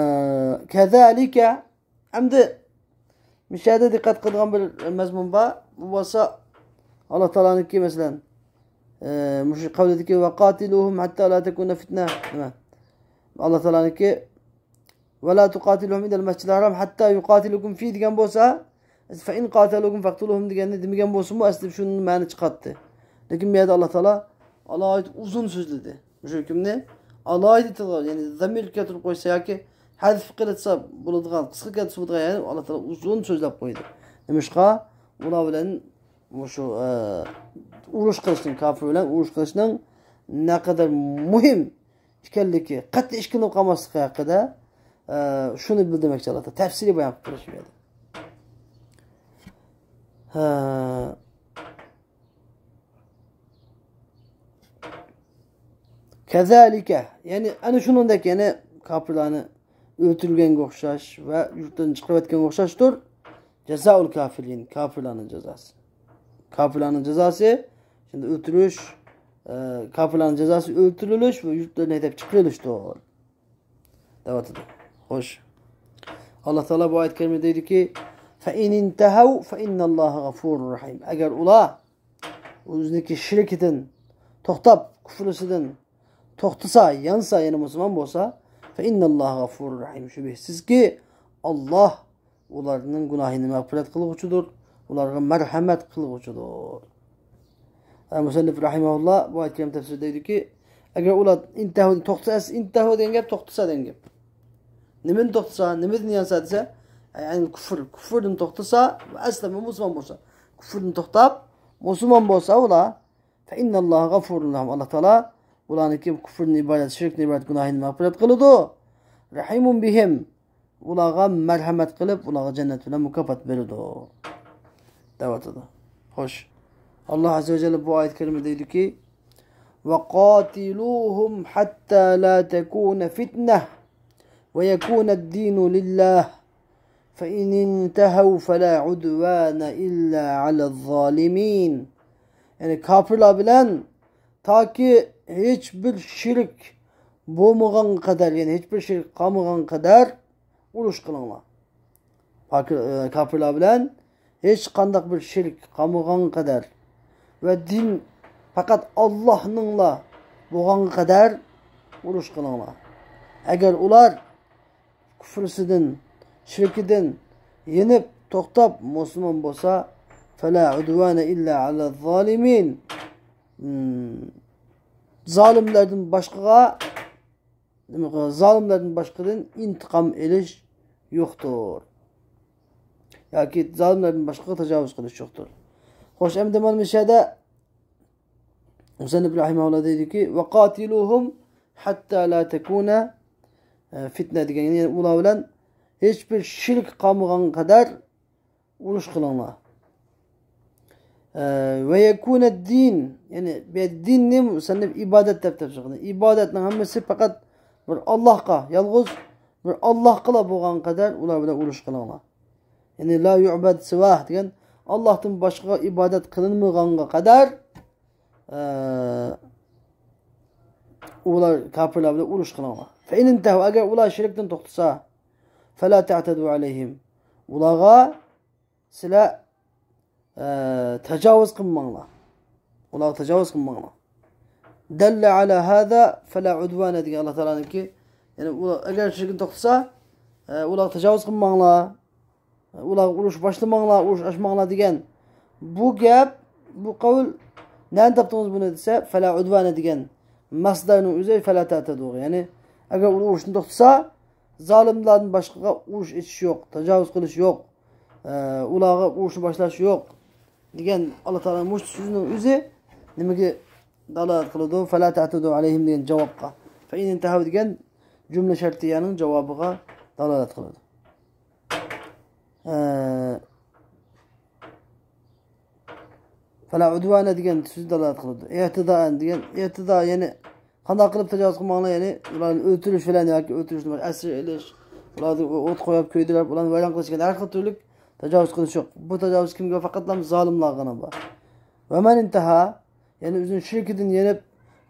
كەزالىكە. ئەمدى مۇشۇ يەردە دىققەت قىلىدىغان بىر مەزمۇن بار. بۇ بولسا ئاللا تائالانىڭكى، مەسىلەن، ئە، مۇشۇ قەۋلىدىكى ۋەقاتىلۇھۇم ھەتتا لا تەكۇنە فىتنە، نېمە؟ ئاللا تائالانىڭكى ۋەلا تۇقاتىلۇھۇم ئىندەل مەسجىدىل ھارام ھەتتا يۇقاتىلۇكۇم فى دېگەن بولسا، فەئىن قاتەلۇكۇم فەقتۇلۇھۇم دېگەننى دېمىگەن بولسىمۇ، ئەسلى شۇنىڭ مەنە چىقاتتى. لېكىن بۇ يەردە ئاللا تائالا ئالاھىدە ئۇزۇن سۆزلىدى. مۇشۇ ھۆكۈمنى ئالاھىدە تىلغا، يەنى زەمىر كەلتۈرۈپ قويسا ياكى ھەزف قىلىنسا بولىدىغان، قىسقا كەلتۈرسە بولىدىغان، يەنى ئاللا تائالا ئۇزۇن سۆزلەپ قويدى. نېمىشقا؟ ئۇلار بىلەن مۇشۇ، ئە، ئۇرۇش قىلىشنىڭ، كاپىر بىلەن ئۇرۇش قىلىشنىڭ نەقەدەر مۇھىم ئىكەنلىكى، قەتئىي ئىككىنى قالماسلىقى ھەققىدە، ئە، شۇنى بىلدۈرمەكچى ئاللا تائالا. تەپسىلىي بايان قىلىپ بېرىش بۇ يەردە. ھە. كەزالىكە، يەنى ئەنە شۇنىڭدەك، يەنى كاپىرلارنى ئۆلتۈرگەنگە ئوخشاش ۋە يۇرتتىن چىقىرىۋەتكەنگە ئوخشاشتۇر. جازائۇل كافىرىن، كاپىرلارنىڭ جازاسى. كاپىرلارنىڭ جازاسى، شۇنداق ئۆلتۈرۈش، ئە، كاپىرلارنىڭ جازاسى ئۆلتۈرۈلۈش ۋە يۇرتلىرىدىن ھەيدەپ چىقىرىلىشتۇر. دەۋاتىدۇ. خوش. ئاللا تائالا بۇ ئايەت كەرىمىدە دەيدۇكى، فەئىن ئىنتەھەۋ فەئىننەللاھە غەفۇرۇر رەھىم. ئەگەر ئۇلار ئۆزىنىڭكى شىركىدىن توختاپ، كۇفرىسىدىن توختىسا، يانسا، يەنە مۇسۇلمان بولسا، فەئىننەللاھە غەفۇرۇر رەھىم. شۈبھىسىزكى، ئاللا ئۇلارنىڭ گۇناھىنى مەغپىرەت قىلغۇچىدۇر، ئۇلارغا مەرھەمەت قىلغۇچىدۇر. ھە، مۇسەننىپ رەھىمەھۇللا بۇ ئايەت كەرىمە تەپسىرىدە دەيدۇكى، ئەگەر ئۇلار ئىنتەھۇ، توختىسا، ئىنتەھۇ دېگەن گەپ توختىسا دېگەن گەپ. نېمىدىن توختىسا، نېمىدىن يانسا دېسە، يەنى كۇفر، كۇفردىن توختىسا، ئەسلى مۇسۇلمان بولسا، كۇفردىن توختاپ، مۇسۇلمان بولسا ئۇلار، فَإِنَّ اللَّهَ غَفُورٌ لَهُمْ. ئاللا تائالا ئۇلارنىڭكى كۇفردىن ئىبارەت، شىركتىن ئىبارەت گۇناھىنى مەغپىرەت قىلىدۇ. رەھىمۇن بىھىم. ئۇلارغا مەرھەمەت قىلىپ، ئۇلارغا جەننەت بىلەن مۇكاپات بېرىدۇ. دەۋاتىدۇ. خوش. ئاللا ئەززە ۋە جەللە بۇ ئايەت كەرىمە دەيدۇكى، وَقَاتِلُوهُمْ حَتَّى لَا تَكُونَ فِتْنَةٌ وَيَكُونَ الدِّينُ لِلَّهِ فَإِنِ انْتَهَوْا فَلَا عُدْوَانَ إِلَّا عَلَى الظَّالِمِينَ. يەنى كاپىرلار بىلەن تاكى ھېچبىر شىرك بولمىغانغا قەدەر، يەنى ھېچبىر شىرك قالمىغانغا قەدەر ئۇرۇش قىلىڭلار. پاكى-، ئە، كاپىرلار بىلەن ھېچقانداق بىر شىرك قالمىغانغا قەدەر ۋە دىن پەقەت ئاللاھنىڭلا بولغانغا قەدەر ئۇرۇش قىلىڭلار. ئەگەر ئۇلار كۇفرىسىدىن، شىركىدىن يېنىپ، توختاپ، مۇسۇلمان بولسا، فَلَا عُدْوَانَ إِلَّا عَلَى الظَّالِمِينَ. زالىملاردىن باشقىغا، زالىملاردىن باشقىدىن ئىنتىقام ئېلىش يوقتۇر. ياكى زالىملاردىن باشقىغا تاجاۋۇز قىلىش يوقتۇر. خوش، ئەمدى مانا مۇشۇ يەردە مۇسەننىپ رەھىمەھۇللا دەيدۇكى، وَقَاتِلُوهُمْ حَتَّى لَا تَكُونَ، ئە، فِتْنَةٌ دېگەن، يەنى ئۇلار بىلەن ھېچبىر شىرك قالمىغانغا قەدەر ئۇرۇش قىلىڭلار. ئە، وَيَكُونَ الدِّينُ، يەنى بۇ يەردە دىننى مۇسەننىپ ئىبادەت دەپ تەپسىر قىلدى. ئىبادەتنىڭ ھەممىسى پەقەت بىر ئاللاھقا، يالغۇز بىر ئاللاھقىلا بولغان قەدەر ئۇلار بىلەن ئۇرۇش قىلىڭلار. يەنى لَا يُعْبَدُ سِوَاهُ دېگەن، ئاللاھتىن باشقىغا ئىبادەت قىلىنمىغانغا قەدەر ئە، ئۇلار كاپىرلار بىلەن ئۇرۇش قىلىڭلار. فَإِنِ انْتَهَوْا، ئەگەر ئۇلار شىركتىن توختىسا، فَلَا تَعْتَدُوا عَلَيْهِمْ، ئۇلارغا سىلەر، ئە، تاجاۋۇز قىلماڭلار. ئۇلارغا تاجاۋۇز قىلماڭلار. دَلَّ عَلَى هَذَا فَلَا عُدْوَانَ دېگەن ئاللا تائالانىڭكى، يەنى ئۇلار ئەگەر شىركتىن توختىسا، ئە، ئۇلارغا تاجاۋۇز قىلماڭلار. ئۇلارغا ئۇرۇش باشلىماڭلار، ئۇرۇش ئاچماڭلار دېگەن. بۇ گەپ، بۇ قەۋل، نەدىن تاپتىڭىز بۇنى دېسە، فَلَا عُدْوَانَ دېگەن مەسدەرنىڭ ئۆزى فَلَا تَعْتَدُوا. يەنى، ئەگەر ئۇلار ئۇرۇشتىن توختىسا، زالىملاردىن باشقىغا ئۇرۇش ئېچىش يوق، تاجاۋۇز قىلىش يوق، ئە، ئۇلارغا ئۇرۇشنى باشلاش يوق دېگەن ئاللا تائالانىڭ مۇشۇ سۆزىنىڭ ئۆزى نېمىگە دالالەت قىلىدۇ؟ فَلَا تَعْتَدُوا عَلَيْهِمْ دېگەن جاۋابقا. فَإِنِ انْتَهَوْا دېگەن جۈملە شەرتىيەنىڭ جاۋابىغا دالالەت قىلىدۇ. ئە، فَلَا عُدْوَانَ دېگەن سۆز دالالەت قىلىدۇ. ئىئتىدائەن دېگەن، ئىئتىدا، يەنى قانداق قىلىپ تاجاۋۇز قىلماڭلار، يەنى ئۇلارنى ئۆلتۈرۈش بىلەن ياكى ئۆلتۈرۈش، ئەسىر ئېلىش، ئۇلارنى ئوت قويۇپ، كۆيدۈرۈپ، ئۇلارنى ۋەيران قىلىش دېگەن ھەر خىل تۈرلۈك تاجاۋۇز قىلىش يوق. بۇ تاجاۋۇز كىمگە؟ پەقەتلا زالىملارغىلا بار. وَمَنِ انْتَهَى، يەنى ئۆزىنىڭ شىركىدىن يېنىپ،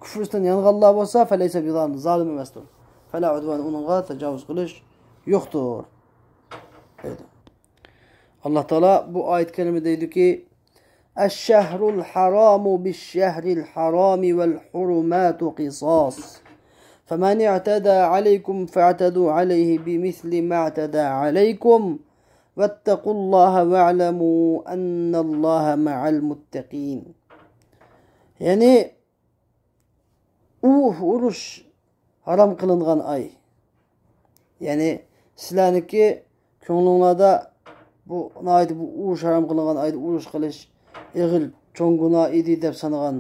كۇفرىسىدىن يانغانلار بولسا، فَلَيْسَ بِظَالِمٍ، زالىم ئەمەستۇر. فَلَا عُدْوَانَ، ئۇنىڭغا تاجاۋۇز قىلىش يوقتۇر، دەيدۇ. ئاللا تائالا بۇ ئايەت كەرىمە دەيدۇكى، الشهر الحرام بالشهر الحرام والحرمات قصاص، فمن اعتدى عليكم فاعتدوا عليه بمثل ما اعتدى عليكم واتقوا الله واعلموا أن الله مع المتقين. يەنى ئۇ ئۇرۇش ھارام قىلىنغان ئاي. يەنى سىلەرنىڭكى كۆڭلۈڭلاردا بۇ ناھايىتى بۇ ئۇرۇش ھارام قىلىنغان ئايدا ئۇرۇش قىلىش ئېغىر چوڭ گۇناھ ئىدى دەپ سانىغان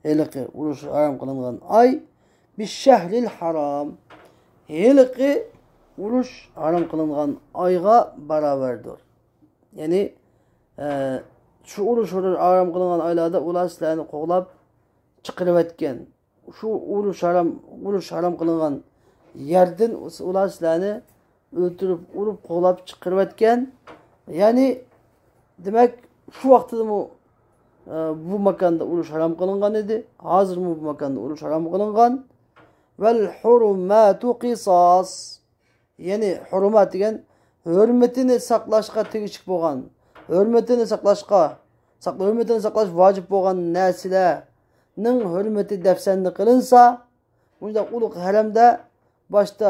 ھېلىقى ئۇرۇش ھارام قىلىنغان ئاي، بالشهر الحرام، ھېلىقى ئۇرۇش ھارام قىلىنغان ئايغا باراۋەردۇر. يەنى، ئە، شۇ ئۇرۇش ھارام قىلىنغان ئايلاردا ئۇلار سىلەرنى قوغلاپ چىقىرىۋەتكەن. شۇ ئۇرۇش ھارام، ئۇرۇش ھارام قىلىنغان يەردىن ئۇلار سىلەرنى ئۆلتۈرۈپ، ئۇرۇپ، قوغلاپ چىقىرىۋەتكەن. يەنى، دېمەك، شۇ ۋاقتىدىمۇ، ئە، بۇ ماكاندا ئۇرۇش ھارام قىلىنغان ئىدى. ھازىرمۇ بۇ ماكاندا ئۇرۇش ھارام قىلىنغان. والحرمات قصاص. يەنى ھۇرۇمات دېگەن ھۆرمىتىنى ساقلاشقا تېگىشلىك بولغان، ھۆرمىتىنى ساقلاشقا، ساق-، ھۆرمىتىنى ساقلاش ۋاجىپ بولغان نەرسىلەرنىڭ ھۆرمىتى دەپسەندە قىلىنسا، مۇشۇنداق ئۇلۇغ ھەرەمدە باشتا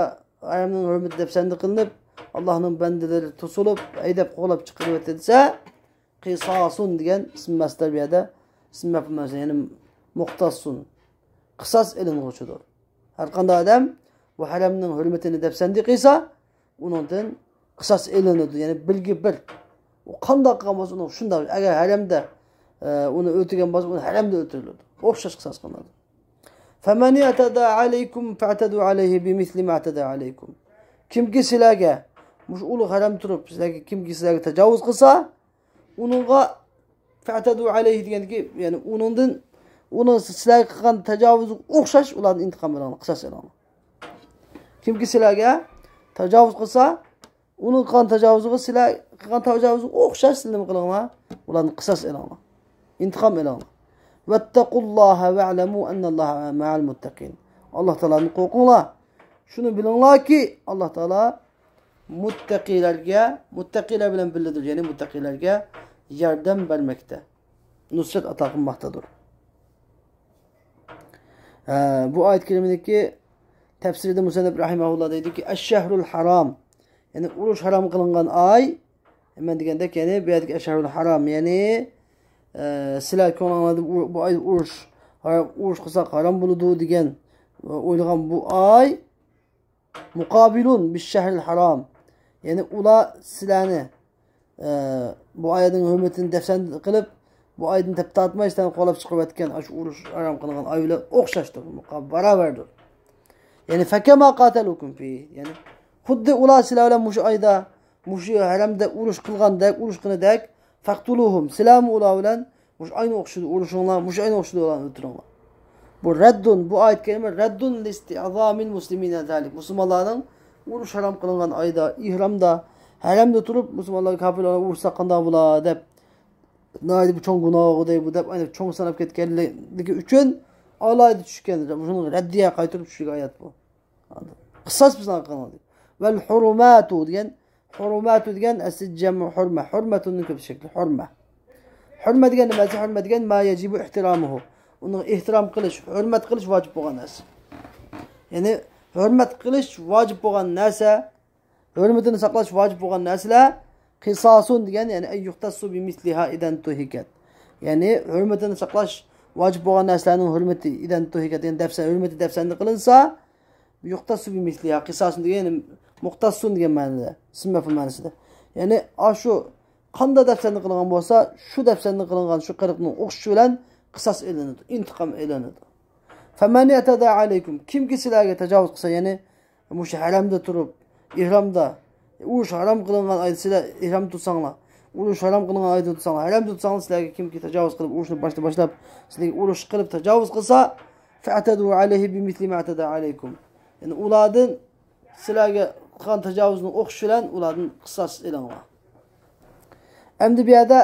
ھەرەمنىڭ ھۆرمىتى دەپسەندە قىلىنىپ، ئاللانىڭ بەندىلىرى توسۇلۇپ، ھەيدەپ قوغلاپ چىقىرىۋېتىلسە، قصاص دېگەن ئىسم مەسدەر بۇ يەردە. ئىسم مەپئۇل مەنسۇب، يەنى مۇختەسسۇن. قىساس ئېلىنغۇچىدۇر. ھەر قانداق ئادەم بۇ ھەرەمنىڭ ھۆرمىتىنى دەپسەندە قىلسا، ئۇنىڭدىن قىساس ئېلىنىدۇ. يەنى بىرگە بىر. ئۇ قانداق قىلغان بولسا، ئۇنىڭ شۇنداق. ئەگەر ھەرەمدە، ئە، ئۇنى ئۆلتۈرگەن بولسا، ئۇنى ھەرەمدە ئۆلتۈرۈلىدۇ. ئوخشاش قىساس قىلىنىدۇ. فمن اعتدى عليكم فاعتدوا عليه بمثل ما اعتدى عليكم. كىمكى سىلەرگە مۇشۇ ئۇلۇغ ھەرەم تۇرۇپ، سىلەرگە، كىمكى سىلەرگە تاجاۋۇز قىلسا، ئۇنىڭغا فاعتدوا عليه دېگەندىكى، يەنى ئۇنىڭدىن، ئۇنىڭ سىلەرگە قىلغان تاجاۋۇزىغا ئوخشاش ئۇلاردىن ئىنتىقام ئېلىڭلار، قىساس ئېلىڭلار. كىمكى سىلەرگە تاجاۋۇز قىلسا، ئۇنىڭ قىلغان تاجاۋۇزىغا، سىلەر قىلغان تاجاۋۇزىغا ئوخشاش سىلەر نېمە قىلىڭلار؟ ئۇلاردىن قىساس ئېلىڭلار. ئىنتىقام ئېلىڭلار. واتقوا الله واعلموا أن الله مع المتقين. ئاللا تائالادىن قورقۇڭلار. شۇنى بىلىڭلاركى، ئاللا تائالا مۇتتەقىلەرگە، مۇتتەقىلەر بىلەن بىللىدۇر. يەنى مۇتتەقىلەرگە ياردەم بەرمەكتە. نۇسرەت ئاتا قىلماقتىدۇر. ھە، بۇ ئايەت كەرىمىدىكى تەپسىرىدە مۇسەننىپ رەھىمەھۇللا دەيدۇكى، «الشهر الحرام»، يەنى ئۇرۇش ھارام قىلىنغان ئاي. مەن دېگەندەك، يەنى بۇ يەردىكى «الشهر الحرام»، يەنى، ئە، سىلەر كۆڭلۈڭلاردا بۇ، بۇ ئايدا ئۇرۇش، ھارام، ئۇرۇش قىلساق ھارام بولىدۇ دېگەن، ئويلىغان بۇ ئاي، مۇقابىلۇن بىششەھرىل ھارام. يەنى ئۇلار سىلەرنى، ئە، بۇ ئاينىڭ ھۆرمىتىنى دەپسەندە قىلىپ، بۇ ئايدىن تەپ تارتماي سىلەرنى قوغلاپ چىقىرىۋەتكەن ئاشۇ ئۇرۇش ھارام قىلىنغان ئاي بىلەن ئوخشاشتۇر، مۇقا-، باراۋەردۇر. يەنى فەكەما قاتەلۇكۇم فىھ. يەنى خۇددى ئۇلار سىلەر بىلەن مۇشۇ ئايدا، مۇشۇ ھەرەمدە ئۇرۇش قىلغاندەك، ئۇرۇش قىلغىنىدەك، فەقتۇلۇھۇم، سىلەرمۇ ئۇلار بىلەن مۇشۇ ئاينى ئوخشىدى ئۇرۇشۇڭلار، مۇشۇ ئاينى ئوخشىدى ئۇلارنى ئۆلتۈرۈڭلار. بۇ رەددۇن، بۇ ئايەت كەرىمە رەددۇن لىستىئزامىل مۇسلىمىنە زالىك. مۇسۇلمانلارنىڭ ئۇرۇش ھارام قىلىنغان ئايدا، ئىھرامدا، ھەرەمدە تۇرۇپ، مۇسۇلمانلار كاپىرلارغا ئۇرۇشساق قانداق بولا دەپ، ناھايىتى بۇ چوڭ گۇناھ دەي بۇ دەپ، ئاينى چوڭ ساناپ كەتكەنلىكى ئۈچۈن ئالاھىدە چۈشكەن. شۇنىڭ رەددىيە قايتۇرۇپ چۈشكەن ئايەت بۇ. قىساس بىزنىڭ قىلىنغان. ۋەل ھۇرۇماتۇ دېگەن، ھۇرۇماتۇ دېگەن ئەسلى جەمۇ ھۇرمە. ھۇرمەتۇنىڭ كۆپ شەكلى ھۇرمە. ھۇرمە دېگەن نېمە؟ ھۇرمە دېگەن ما يەجىبۇ ئىھتىرامۇھۇ. ئۇنىڭ ئېھتىرام قىلىش، ھۆرمەت قىلىش ۋاجىپ بولغان نەرسە. يەنى ھۆرمەت قىلىش ۋاجىپ بولغان نەرسە، ھۆرمىتىنى ساقلاش ۋاجىپ بولغان نەرسىلەر قىساسۇن دېگەن، يەنى ئەن يۇختەسسۇ بىمىسلىھا ئىدەن تۇھىكەت. يەنى ھۆرمىتىنى ساقلاش ۋاجىپ بولغان نەرسىلەرنىڭ ھۆرمىتى ئىدەن تۇھىكەت، يەنى دەپسە-، ھۆرمىتى دەپسەندە قىلىنسا، يۇختەسسۇ بىمىسلىھا، قىساسۇن دېگەن، يەنى مۇختەسسۇن دېگەن مەنىدە، ئىسىم مەپئۇل مەنىسىدە. يەنى ئاشۇ قاندا دەپسەندە قىلىنغان بولسا، شۇ دەپسەندە قىلىنغان شۇ قىرىقنىڭ ئوخشىشى بىلەن قىساس ئېلىنىدۇ، ئىنتىقام ئېلىنىدۇ. فَمَنِ اعْتَدَى عَلَيْكُمْ، كىمكى سىلەرگە تاجاۋۇز قىلسا، يەنى مۇشۇ ھەرەمدە تۇرۇپ، ئېھرامدا، ئۇرۇش ھارام قىلىنغان ئايدا سىلەر ئېھرام تۇتساڭلار، ئۇرۇش ھارام قىلىنغان ئايدا تۇتساڭلار، ھەرەمدە تۇتساڭلار، سىلەرگە كىمكى تاجاۋۇز قىلىپ، ئۇرۇشنى باشتا باشلاپ، سىلەرگە ئۇرۇش قىلىپ تاجاۋۇز قىلسا، فَاعْتَدُوا عَلَيْهِ بِمِثْلِ مَا اعْتَدَى عَلَيْكُمْ. يەنى ئۇلاردىن سىلەرگە قىلغان تاجاۋۇزنىڭ ئوخشىشى بىلەن ئۇلاردىن قىساس ئېلىڭلار. ئەمدى بۇ يەردە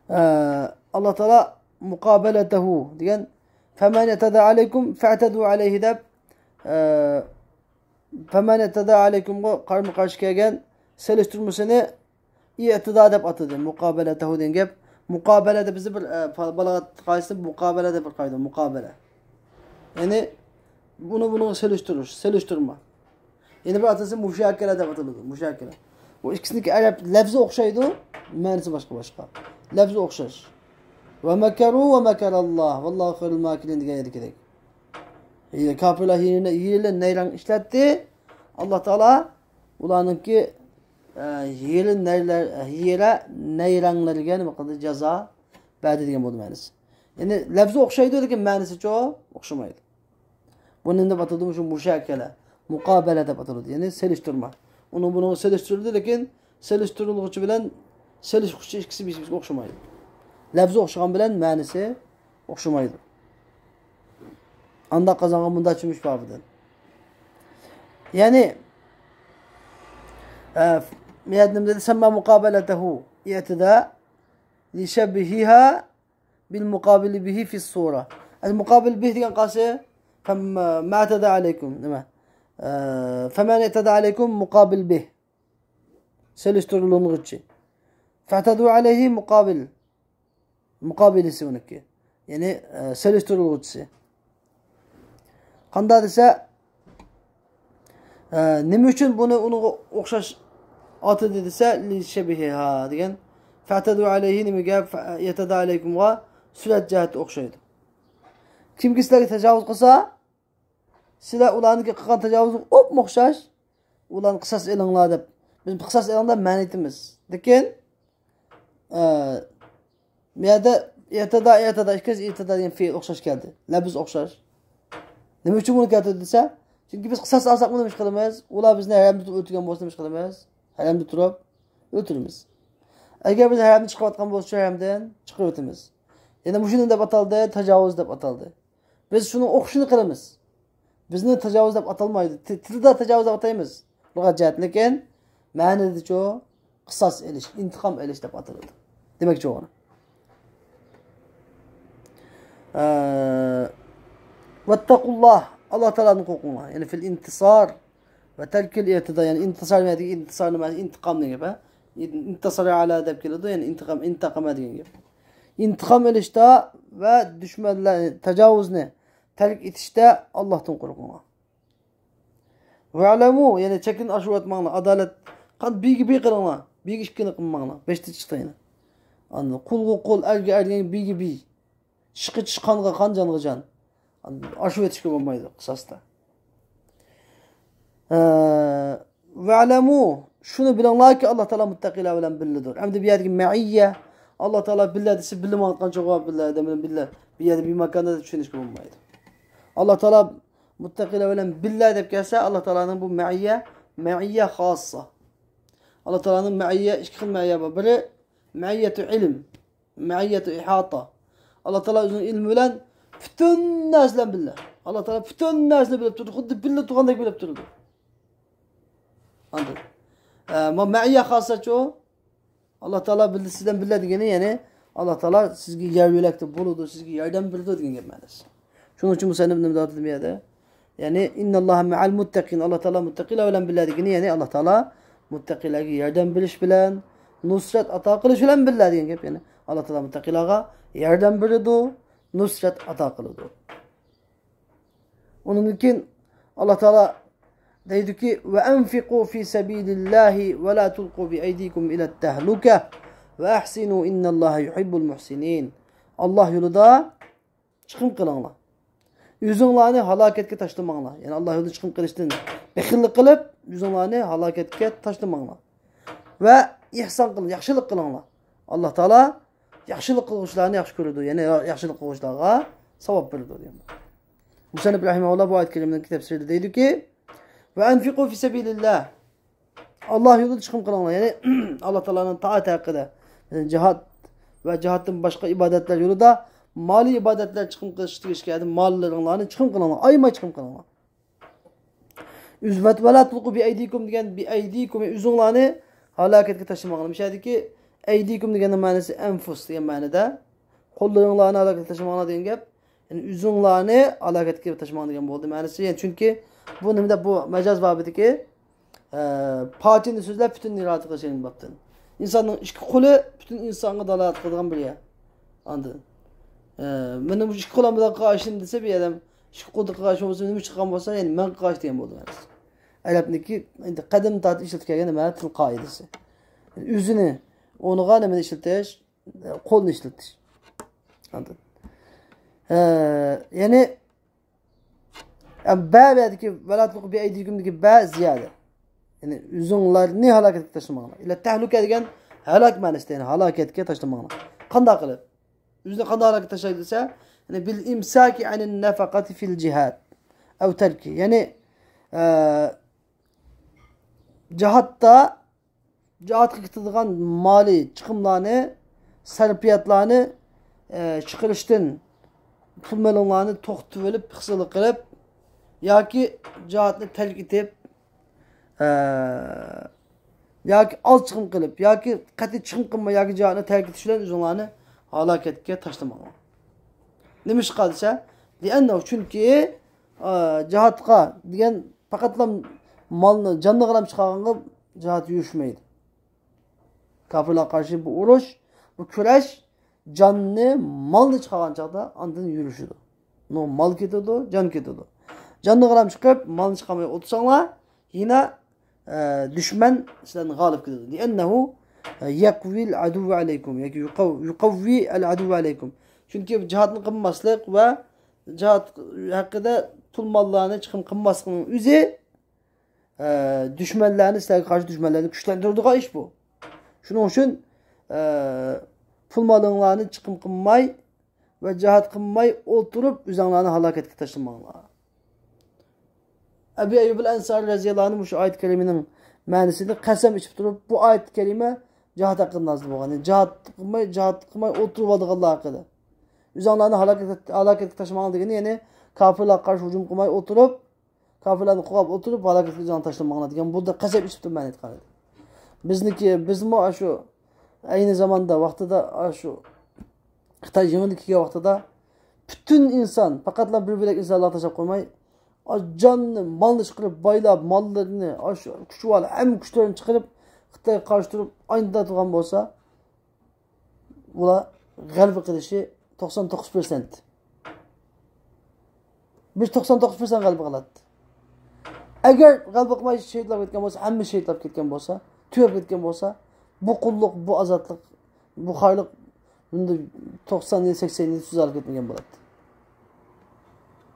ئە، ئاللا تائالا مۇقابەلەتەھۇ دېگەن، فَمَنِ اعْتَدَى عَلَيْكُمْ فَاعْتَدُوا عَلَيْهِ دەپ، ئە، فَمَنِ اعْتَدَى عَلَيْكُمغا قارىمۇ قارشى كەلگەن سېلىشتۇرمىسىنى ئىئتىدا دەپ ئاتىدى. مۇقابەلەتەھۇ دېگەن گەپ. مۇقابەلە دەپ بىزدە بىر، ئە، بالاغەت قائىدىسىدە مۇقابەلە دەپ بىر قائىدە، مۇقابەلە. يەنى بۇنى بۇنىڭغا سېلىشتۇرۇش، سېلىشتۇرما. يەنە بىر ئاتىسى مۇشاكىلە دەپ ئاتىلىدۇ. مۇشاكىلە. بۇ ئىككىسىنىڭكى ئەرەب لەپزى ئوخشايدۇ، مەنىسى باشقا باشقا. لەپزى ئوخشاش. وَمَكَرُوا وَمَكَرَ اللَّهُ وَاللَّهُ خَيْرُ الْمَاكِرِينَ دېگەن يەردىكىدەك. ئە، كاپىرلار ھىيلە، ھىيلە نەيرەڭ ئىشلەتتى. ئاللا تائالا ئۇلارنىڭكى، ئە، ھىيلە نەيلەر-، ھىيلە نەيرەڭلىرىگە نېمە قىلدى؟ جازا بەردى دېگەن بولدى مەنىسى. يەنى لەپزى ئوخشايدۇ، لېكىن مەنىسىچۇ ئوخشىمايدۇ. بۇنى نېمە دەپ ئاتىلىدۇ؟ مۇشۇ مۇشاكىلە، مۇقابىلە دەپ ئاتىلىدۇ. يەنى سېلىشتۇرما. ئۇنىڭ بۇنىڭغا سېلىشتۇرۇلىدۇ، لېكىن سېلىشتۇرۇلغۇچى بىلەن سېلىشقۇچى ئىككىسى بىر-بىرىگە ئوخشىمايدۇ. لەپزى ئوخشىغان بىلەن مەنىسى ئوخشىمايدۇ. ئانداق قازانغان مۇنداق چۈمۈش بابىدىن. يەنى، ئە، مۇيەددىم دېدى، سەمما مۇقابەلەتەھۇ ئىئتىدا لىشەبھىھا بىل مۇقابىلى بىھى فىس سۇرە. ئەل مۇقابىل بىھ دېگەن قالسا، فەم-، مەتەدە ئەلەيكۇم، نېمە؟ ئە، فەمەن ئەتەدە ئەلەيكۇم مۇقابىل بىھ. سېلىشتۇرۇلغۇچى. فەتەدۇ ئەلەيھى مۇقابىل. مۇقابىلىسى ئۇنىڭكى. يەنى، ئە، سېلىشتۇرۇلغۇچىسى. قانداق دېسە، ئە، نېمە ئۈچۈن بۇنى ئۇنىڭغا ئوخشاش ئاتىدى دېسە، لىشەبىھىھا دېگەن. فاعتدوا عليه نېمىگە؟ فاعتدى عليكمغا سۈرەت جەھەتتە ئوخشايدۇ. كىمكى سىلەرگە تاجاۋۇز قىلسا، سىلەر ئۇلارنىڭكى قىلغان تاجاۋۇزىغا ئوپمۇ ئوخشاش، ئۇلارنى قىساس ئېلىڭلار دەپ. بىز قىساس ئېلىڭ دەپ مەنئى ئېيتىمىز. لېكىن، ئە، بۇ يەردە ئىئتىدا، ئىئتىدا، ئىككىنچى ئىئتىدا دېگەن پېئىل ئوخشاش كەلدى. لەپز ئوخشاش. نېمە ئۈچۈن بۇنى كەلتۈردى دېسە، چۈنكى بىز قىساس ئالساق نېمە ئىش قىلىمىز؟ ئۇلار بىزنى ھەرەمدە تۇرۇپ ئۆلتۈرگەن بولسا نېمە ئىش قىلىمىز؟ ھەرەمدە تۇرۇپ ئۆلتۈرىمىز. ئەگەر بىز ھەرەمدىن چىقىۋاتقان بولسا، شۇ ھەرەمدىن چىقىرىۋېتىمىز. يەنە مۇشۇ نېمە دەپ ئاتالدى؟ تاجاۋۇز دەپ ئاتالدى. بىز شۇنىڭ ئوخشىشىنى قىلىمىز. بىزنى تاجاۋۇز دەپ ئاتالمايدۇ. تىلدا تاجاۋۇز دەپ ئاتايمىز لۇغەت جەھەتتىن، لېكىن مەنىدىچۇ؟ قىساس ئېلىش، ئىنتىقام ئېلىش دەپ ئاتىلىدۇ. دېمەكچى بولغىنى، ئە، ۋەتتەقۇللاھ، ئاللا تائالادىن قورقۇڭلار. يەنى فىل ئىنتىسار ۋە تەركىل ئىئتىدا، يەنى ئىنتىسار، ئىنتىسار نېمە؟ ئىنتىقام دېگەن گەپ. ئىنتەسەر ئەلا دەپ كېلىدۇ، يەنى ئىنتىقام، ئىنتەقەمە دېگەن گەپ. ئىنتىقام ئېلىشتا ۋە دۈشمەنلەر، تاجاۋۇزنى تەرك ئېتىشتە ئاللاھتىن قورقۇڭلار. ۋەلەمۇ، يەنى چەكتىن ئاشۇرۇۋاتماڭلار. ئادالەت، قان، بىگە بى قىلىڭلار. بىگە ئىككىنى قىلماڭلار. بەشتە چىقتى يەنە. ئاندىن قۇلغا قۇل، ئەرگە ئەر دېگەن بىگە بى. چىشقا چىش، قانغا قان، جانغا جان. ئاشۇرۇۋېتىشكە بولمايدۇ قىساستا. ئە، ۋەلەمۇ، شۇنى بىلىڭلاركى، ئاللا تائالا مۇتتەقىلار بىلەن بىللىدۇر. ئەمدى بۇ يەردىكى مەئىيە، ئاللا تائالا بىللە دېسە، بىللە ماڭىتقان چوغا بىللە، ئادەمنى بىللە، بۇ يەردە بىماكاندا دەپ چۈشىنىشكە بولمايدۇ. ئاللا تائالا مۇتتەقىلار بىلەن بىللە دەپ كەلسە، ئاللا تائالانىڭ بۇ مەئىيە، مەئىيە خاسسا. ئاللا تائالانىڭ مەئىيە، ئىككى خىل مەئىيە بار. بىرى مەئىيەتۇ ئىلم، مەئىيەتۇ ئىھاتا. ئاللا تائالا ئۆزىنىڭ ئىلمى بىلەن پۈتۈن نەرسە بىلەن بىللە. ئاللا تائالا پۈتۈن نەرسىنى بىلىپ تۇرىدۇ، خۇددى بىللە تۇرغاندەك بىلىپ تۇرىدۇ. ئاندىن، ئە، ما مەئىيە خاسساچۇ؟ ئاللا تائالا بىللە، سىز بىلەن بىللە دېگىنى، يەنى ئاللا تائالا سىزگە يار يۆلەكتە بولىدۇ، سىزگە ياردەم بېرىدۇ دېگەن گەپ مەنىسى. شۇنىڭ ئۈچۈن مۇسەننىپ نېمە دەۋاتىدۇ بۇ يەردە؟ يەنى، ئىنناللاھە مەئەل مۇتتەقىن، ئاللا تائالا مۇتتەقىلار بىلەن بىللە دېگىنى، يەنى ئاللا تائالا مۇتتەقىلارغا ياردەم بېرىش بىلەن، نۇسرەت ئاتا قىلىش بىلەن بىللە دېگەن گەپ. يەنى ئاللا تائالا مۇتتەقىلارغا ياردەم بېرىدۇ، نۇسرەت ئاتا قىلىدۇ. ئۇنىڭدىن كېيىن ئاللا تائالا دەيدۇكى، ۋە ئەنفىقۇ فى سەبىلىللاھى ۋە لا تۇلقۇ بى ئەيدىكۇم ئىلەت تەھلۇكە ۋە ئەھسىنۇ ئىنناللاھە يۇھىببۇل مۇھسىنىن. ئاللا يولىدا چىقىم قىلىڭلار. ئۆزۈڭلارنى ھالاكەتكە تاشلىماڭلار. يەنى ئاللا يولىدا چىقىم قىلىشتىن بېخىللىق قىلىپ، ئۆزۈڭلارنى ھالاكەتكە تاشلىماڭلار. ۋە ئىھسان قىلىڭ، ياخشىلىق قىلىڭلار. ئاللا تائالا ياخشىلىق قىلغۇچىلارنى ياخشى كۆرىدۇ. يەنى ياخشىلىق قىلغۇچىلارغا ساۋاب بېرىدۇ دېگەن. مۇسەننىپ رەھىمەھۇللا بۇ ئايەت كەرىمىنىڭ تەپسىرىدە دەيدۇكى، ۋە ئەنفىقۇ فى سەبىلىللا. ئاللا يولىدا چىقىم قىلىڭلار. يەنى ئاللا تائالانىڭ تائەتى ھەققىدە. يەنى جىھاد ۋە جىھادتىن باشقا ئىبادەتلەر يولىدا مالىي ئىبادەتلەر چىقىم قىلىش تېگىشلىك يەردە ماللىرىڭلارنى چىقىم قىلىڭلار. ئايىماي چىقىم قىلىڭلار. ئۈزمەت ۋە لا تۇلقۇ بى ئەيدىكۇم دېگەن، بى ئەيدىكۇم، ئۆزۈڭلارنى ھالاكەتكە تاشلىماڭلار. مۇشۇ يەردىكى ئەيدىكۇم دېگەننىڭ مەنىسى ئەنفۇس دېگەن مەنىدە. قوللىرىڭلارنى ھالاكەتكە تاشلىماڭلار دېگەن گەپ. يەنى ئۆزۈڭلارنى ھالاكەتكە تاشلىماڭ دېگەن بولدى مەنىسى. يەنى چۈنكى بۇ نېمىدە، بۇ مەجاز بابىدىكى، ئە، پارچىنى سۆزلەپ پۈتۈن ئىرادە قىلىش دېگەن بابتىن. ئىنساننىڭ ئىككى قولى پۈتۈن ئىنسانغا دالالەت قىلىدىغان بىر يەر. ئاندىن، ئە، مېنىڭ مۇشۇ ئىككى قولۇم بىلەن قىلغان ئىشىم دېسە، بىر ئادەم ئىككى قولدا قىلغان ئىشى بولسا، نېمە چىققان بولسا، يەنى مەن قىلغان ئىش دېگەن بولدى مەنىسى. ئەرەبنىڭكى ئەمدى قەدىم تارتىپ ئىشلىتىپ كەلگەن نېمە؟ تىل قائىدىسى. ئۆزىنى ئورنىغا نېمىنى ئىشلىتىش؟ قولنى ئىشلىتىش. ئاندىن، ئە، يەنى، ئە، بە، بەدىكى ۋە لا تۇلقۇ بى ئەيدىكۇمدىكى بە زىيادە. يەنى ئۆزۈڭلارنى ھالاكەتكە تاشلىماڭلار. ئىلە تەھلۇكە دېگەن ھالاك مەنىسىدە، يەنى ھالاكەتكە تاشلىماڭلار. قانداق قىلىپ؟ ئۆزىنى قانداق ھالاكەتكە تاشلايدۇ دېسە، يەنى بىل ئىمساكى ئەنىن نەفەقەتى فىل جىھاد ئەۋ تەركى. يەنى، ئە، جىھادتا جىھادقا كېتىدىغان مالىي چىقىملارنى، سەرپىياتلارنى، ئە، چىقىرىشتىن، پۇل مېلىڭلارنى توختىتىۋېلىپ، پىخسىلىق قىلىپ ياكى جىھادنى تەرك ئېتىپ، ئە، ياكى ئاز چىقىم قىلىپ ياكى قەتئىي چىقىم قىلماي ياكى جىھادنى تەرك ئېتىش بىلەن ئۆزۈڭلارنى ھالاكەتكە تاشلىماڭلار. نېمىشقا دېسە، لىئەننەھۇ، چۈنكى، ئە، جىھادقا دېگەن پەقەتلا مالنى، جاننى غەرەم چىقارغانغا جىھاد يۈرۈشمەيدۇ. كاپىرلارغا قارشى بۇ ئۇرۇش، بۇ كۈرەش جاننى، مالنى چىقارغان چاغدا ئاندىن يۈرۈشىدۇ. نو مال كېتىدۇ، جان كېتىدۇ. جاننى غەرەم چىقىرىپ، مالنى چىقارماي ئولتۇرساڭلار، يەنە، ئە، دۈشمەن سىلەردىن غالىب كېلىدۇ. لىئەننەھۇ، يەقۋىل ئەدۇۋۋە ئەلەيكۇم ياكى يۇقەۋ-، يۇقەۋۋى ئەل ئەدۇۋۋە ئەلەيكۇم. چۈنكى جىھادنى قىلماسلىق ۋە جىھاد ھەققىدە پۇل ماللارنى چىقىم قىلماسلىقنىڭ ئۆزى، ئە، دۈشمەنلەرنى، سىلەرگە قارشى دۈشمەنلەرنى كۈچلەندۈرىدىغان ئىش بۇ. شۇنىڭ ئۈچۈن، ئە، پۇل مالىڭلارنى چىقىم قىلماي ۋە جىھاد قىلماي ئولتۇرۇپ ئۆزۈڭلارنى ھالاكەتكە تاشلىماڭلار. ئەبى ئەييۇب ئەنسارى رەزىياللاھۇ ئەنھۇ مۇشۇ ئايەت كەرىمىنىڭ مەنىسىنى قەسەم ئىچىپ تۇرۇپ، بۇ ئايەت كەرىمە جىھاد ھەققىدە نازىل بولغان. يەنى جىھاد قىلماي، جىھاد قىلماي ئولتۇرۇپ ئالىدىغانلار ھەققىدە. ئۆزۈڭلارنى ھالاكەت-، ھالاكەتكە تاشلىماڭ دېگىنى، يەنى كاپىرلارغا قارشى ھۇجۇم قىلماي ئولتۇرۇپ، كاپىرلارنى قوغلاپ ئولتۇرۇپ، ھالاكەتكە ئۆزۈڭلارنى تاشلىماڭلار دېگەن بۇ قەسەم ئىچىپ تۇرۇپ مەنە ئېيتقان ئىدى. بىزنىڭكى، بىزمۇ ئاشۇ ئەينى زاماندا، ۋاقتىدا، ئاشۇ خىتاي يېڭىدىن كەلگەن ۋاقتىدا پۈتۈن ئىنسان، پەقەتلا بىر بۆلەك ئىنسانلارنى تاشلاپ قويماي، ئا، جاننى، مالنى چىقىرىپ، بايلاپ، ماللىرىنى، ئاشۇ كۈچى بار ھەممە كۈچلىرىنى چىقىرىپ، خىتايغا قارشى تۇرۇپ، ئاينىدا تۇرغان بولسا، ئۇلار غەلىبە قىلىشى توقسان توققۇز پىرسەنت. بىز توقسان توققۇز پىرسەنت غەلىبە قىلاتتى. ئەگەر غەلىبە قىلماي شېھىتلاپ كەتكەن بولسا، ھەممە شېھىتلاپ كەتكەن بولسا، تۈگەپ كەتكەن بولسا، بۇ قۇللۇق، بۇ ئازادلىق، بۇ خارلىق بۇندا توقسان يىل، سەكسەن يىل سۆزلەپ كەتمىگەن بولاتتى.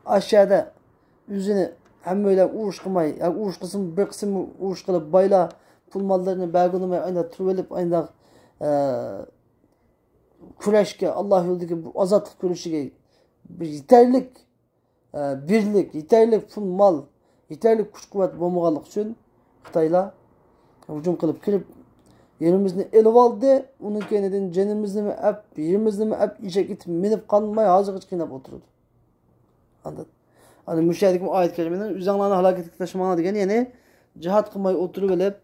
ئاشۇ يەردە ئۆزىنى ھەممەيلەن ئۇرۇش قىلماي، ياكى ئۇرۇش قىلسىمۇ بىر قىسمى ئۇرۇش قىلىپ، بايلار پۇل ماللىرىنى بەرگىلىماي، ئاينا تۇرۇۋېلىپ، ئاينا، ئە، كۈرەشكە، ئاللا يولىدىكى بۇ ئازادلىق كۈرىشىگە بىر يېتەرلىك، ئە، بىرلىك، يېتەرلىك پۇل مال، يېتەرلىك كۈچ قۇۋۋەت بولمىغانلىقى ئۈچۈن خىتايلار ھۇجۇم قىلىپ كىرىپ، يېرىمىزنى ئېلىۋالدى. ئۇنىڭ كەينىدىن جېنىمىزنىمۇ ئەپ، يېرىمىزنىمۇ ئەپ، ئېشەك ئېتىپ مىنىپ قانماي ھازىرغىچە قىيناپ ئولتۇرىدۇ. ئاندىن، ئاندىن مۇشۇ يەردىكى ئايەت كەرىمىنىڭ ئۆزۈڭلارنى ھالاكەتكە تاشلىماڭلار دېگەن، يەنى جىھاد قىلماي ئولتۇرۇۋېلىپ،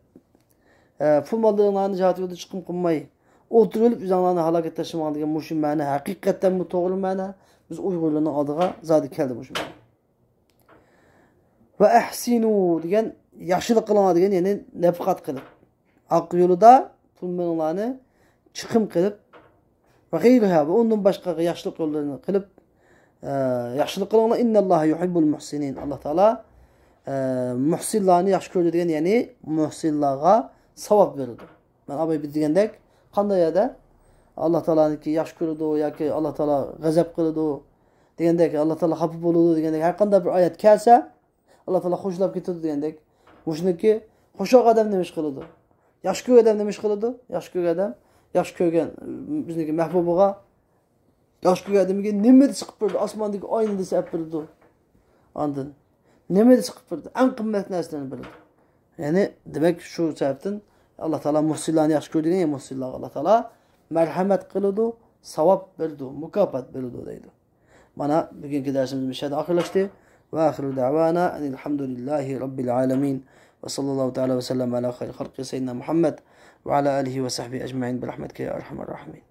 ئە، پۇل ماللىرىڭلارنى جىھاد يولىدا چىقىم قىلماي ئولتۇرۇۋېلىپ ئۆزۈڭلارنى ھالاكەتكە تاشلىماڭ دېگەن مۇشۇ مەنە ھەقىقەتەنمۇ توغرا مەنە. بىز ئۇيغۇرلارنىڭ ئالدىغا زادى كەلدى مۇشۇ مەنە. ۋە ئەھسىنۇ دېگەن ياخشىلىق قىلىڭلار دېگەن، يەنى نەپىقەت قىلىپ. ھەق يولىدا پۇل مېلىڭلارنى چىقىم قىلىپ، ۋە غەيرىھا، ۋە ئۇندىن باشقا ياخشىلىق يوللىرىنى قىلىپ، ئە، ياخشىلىق قىلىڭلار. ئىننەللاھە يۇھىببۇل مۇھسىنىن. ئاللا تائالا، ئە، مۇھسىنلارنى ياخشى كۆرىدۇ دېگەن، يەنى مۇھسىنلارغا ساۋاب بېرىدۇ. مانا ئاباي بىز دېگەندەك، قانداق يەردە ئاللا تائالانىڭكى ياخشى كۆرىدۇ ياكى ئاللا تائالا غەزەپ قىلىدۇ دېگەندەك، ئاللا تائالا خاپا بولىدۇ دېگەندەك، ھەر قانداق بىر ئايەت كەلسە، ئاللا تائالا خوشلاپ كېتىدۇ دېگەندەك، مۇشۇنىڭكى خۇشال ئادەم نېمە ئىش قىلىدۇ؟ ياخشى كۆرگەن ئادەم نېمە ئىش قىلىدۇ؟ ياخشى كۆرگەن ئادەم، ياخشى كۆرگەن، بىزنىڭكى مەھبۇبىغا، ياخشى كۆرگەن ئادىمىگە نېمە دېسە قىلىپ بېرىدۇ؟ ئاسماندىكى ئاينى دېسە ئەپ بېرىدۇ. ئاندىن نېمە دېسە قىلىپ بېرىدۇ؟ ئەڭ قىممەت نەرسىلەرنى بېرىدۇ. يەنى، دېمەك، شۇ سەۋەبتىن ئاللا تائالا مۇھسىنلارنى ياخشى كۆرىدىكەن، يەنى مۇھسىنلارغا ئاللا تائالا مەرھەمەت قىلىدۇ، ساۋاب بېرىدۇ، مۇكاپات بېرىدۇ دەيدۇ. مانا بۈگۈنكى دەرسىمىز مۇشۇ يەردە ئاخىرلاشتى. ۋە ئاخىرۇ دەۋانا ئەنىل ھەمدۇلىللاھى رەببىل ئالەمىن. ۋە ساللاللاھۇ تائالا ۋە سەللەم ئەلا خەيرى خەلقى سەييىدىنا مۇھەممەد ۋە ئەلا ئالىھى ۋە سەھبىھى ئەجمەئىن بىرەھمەتىكە يا ئەرھەمەر راھىمىن.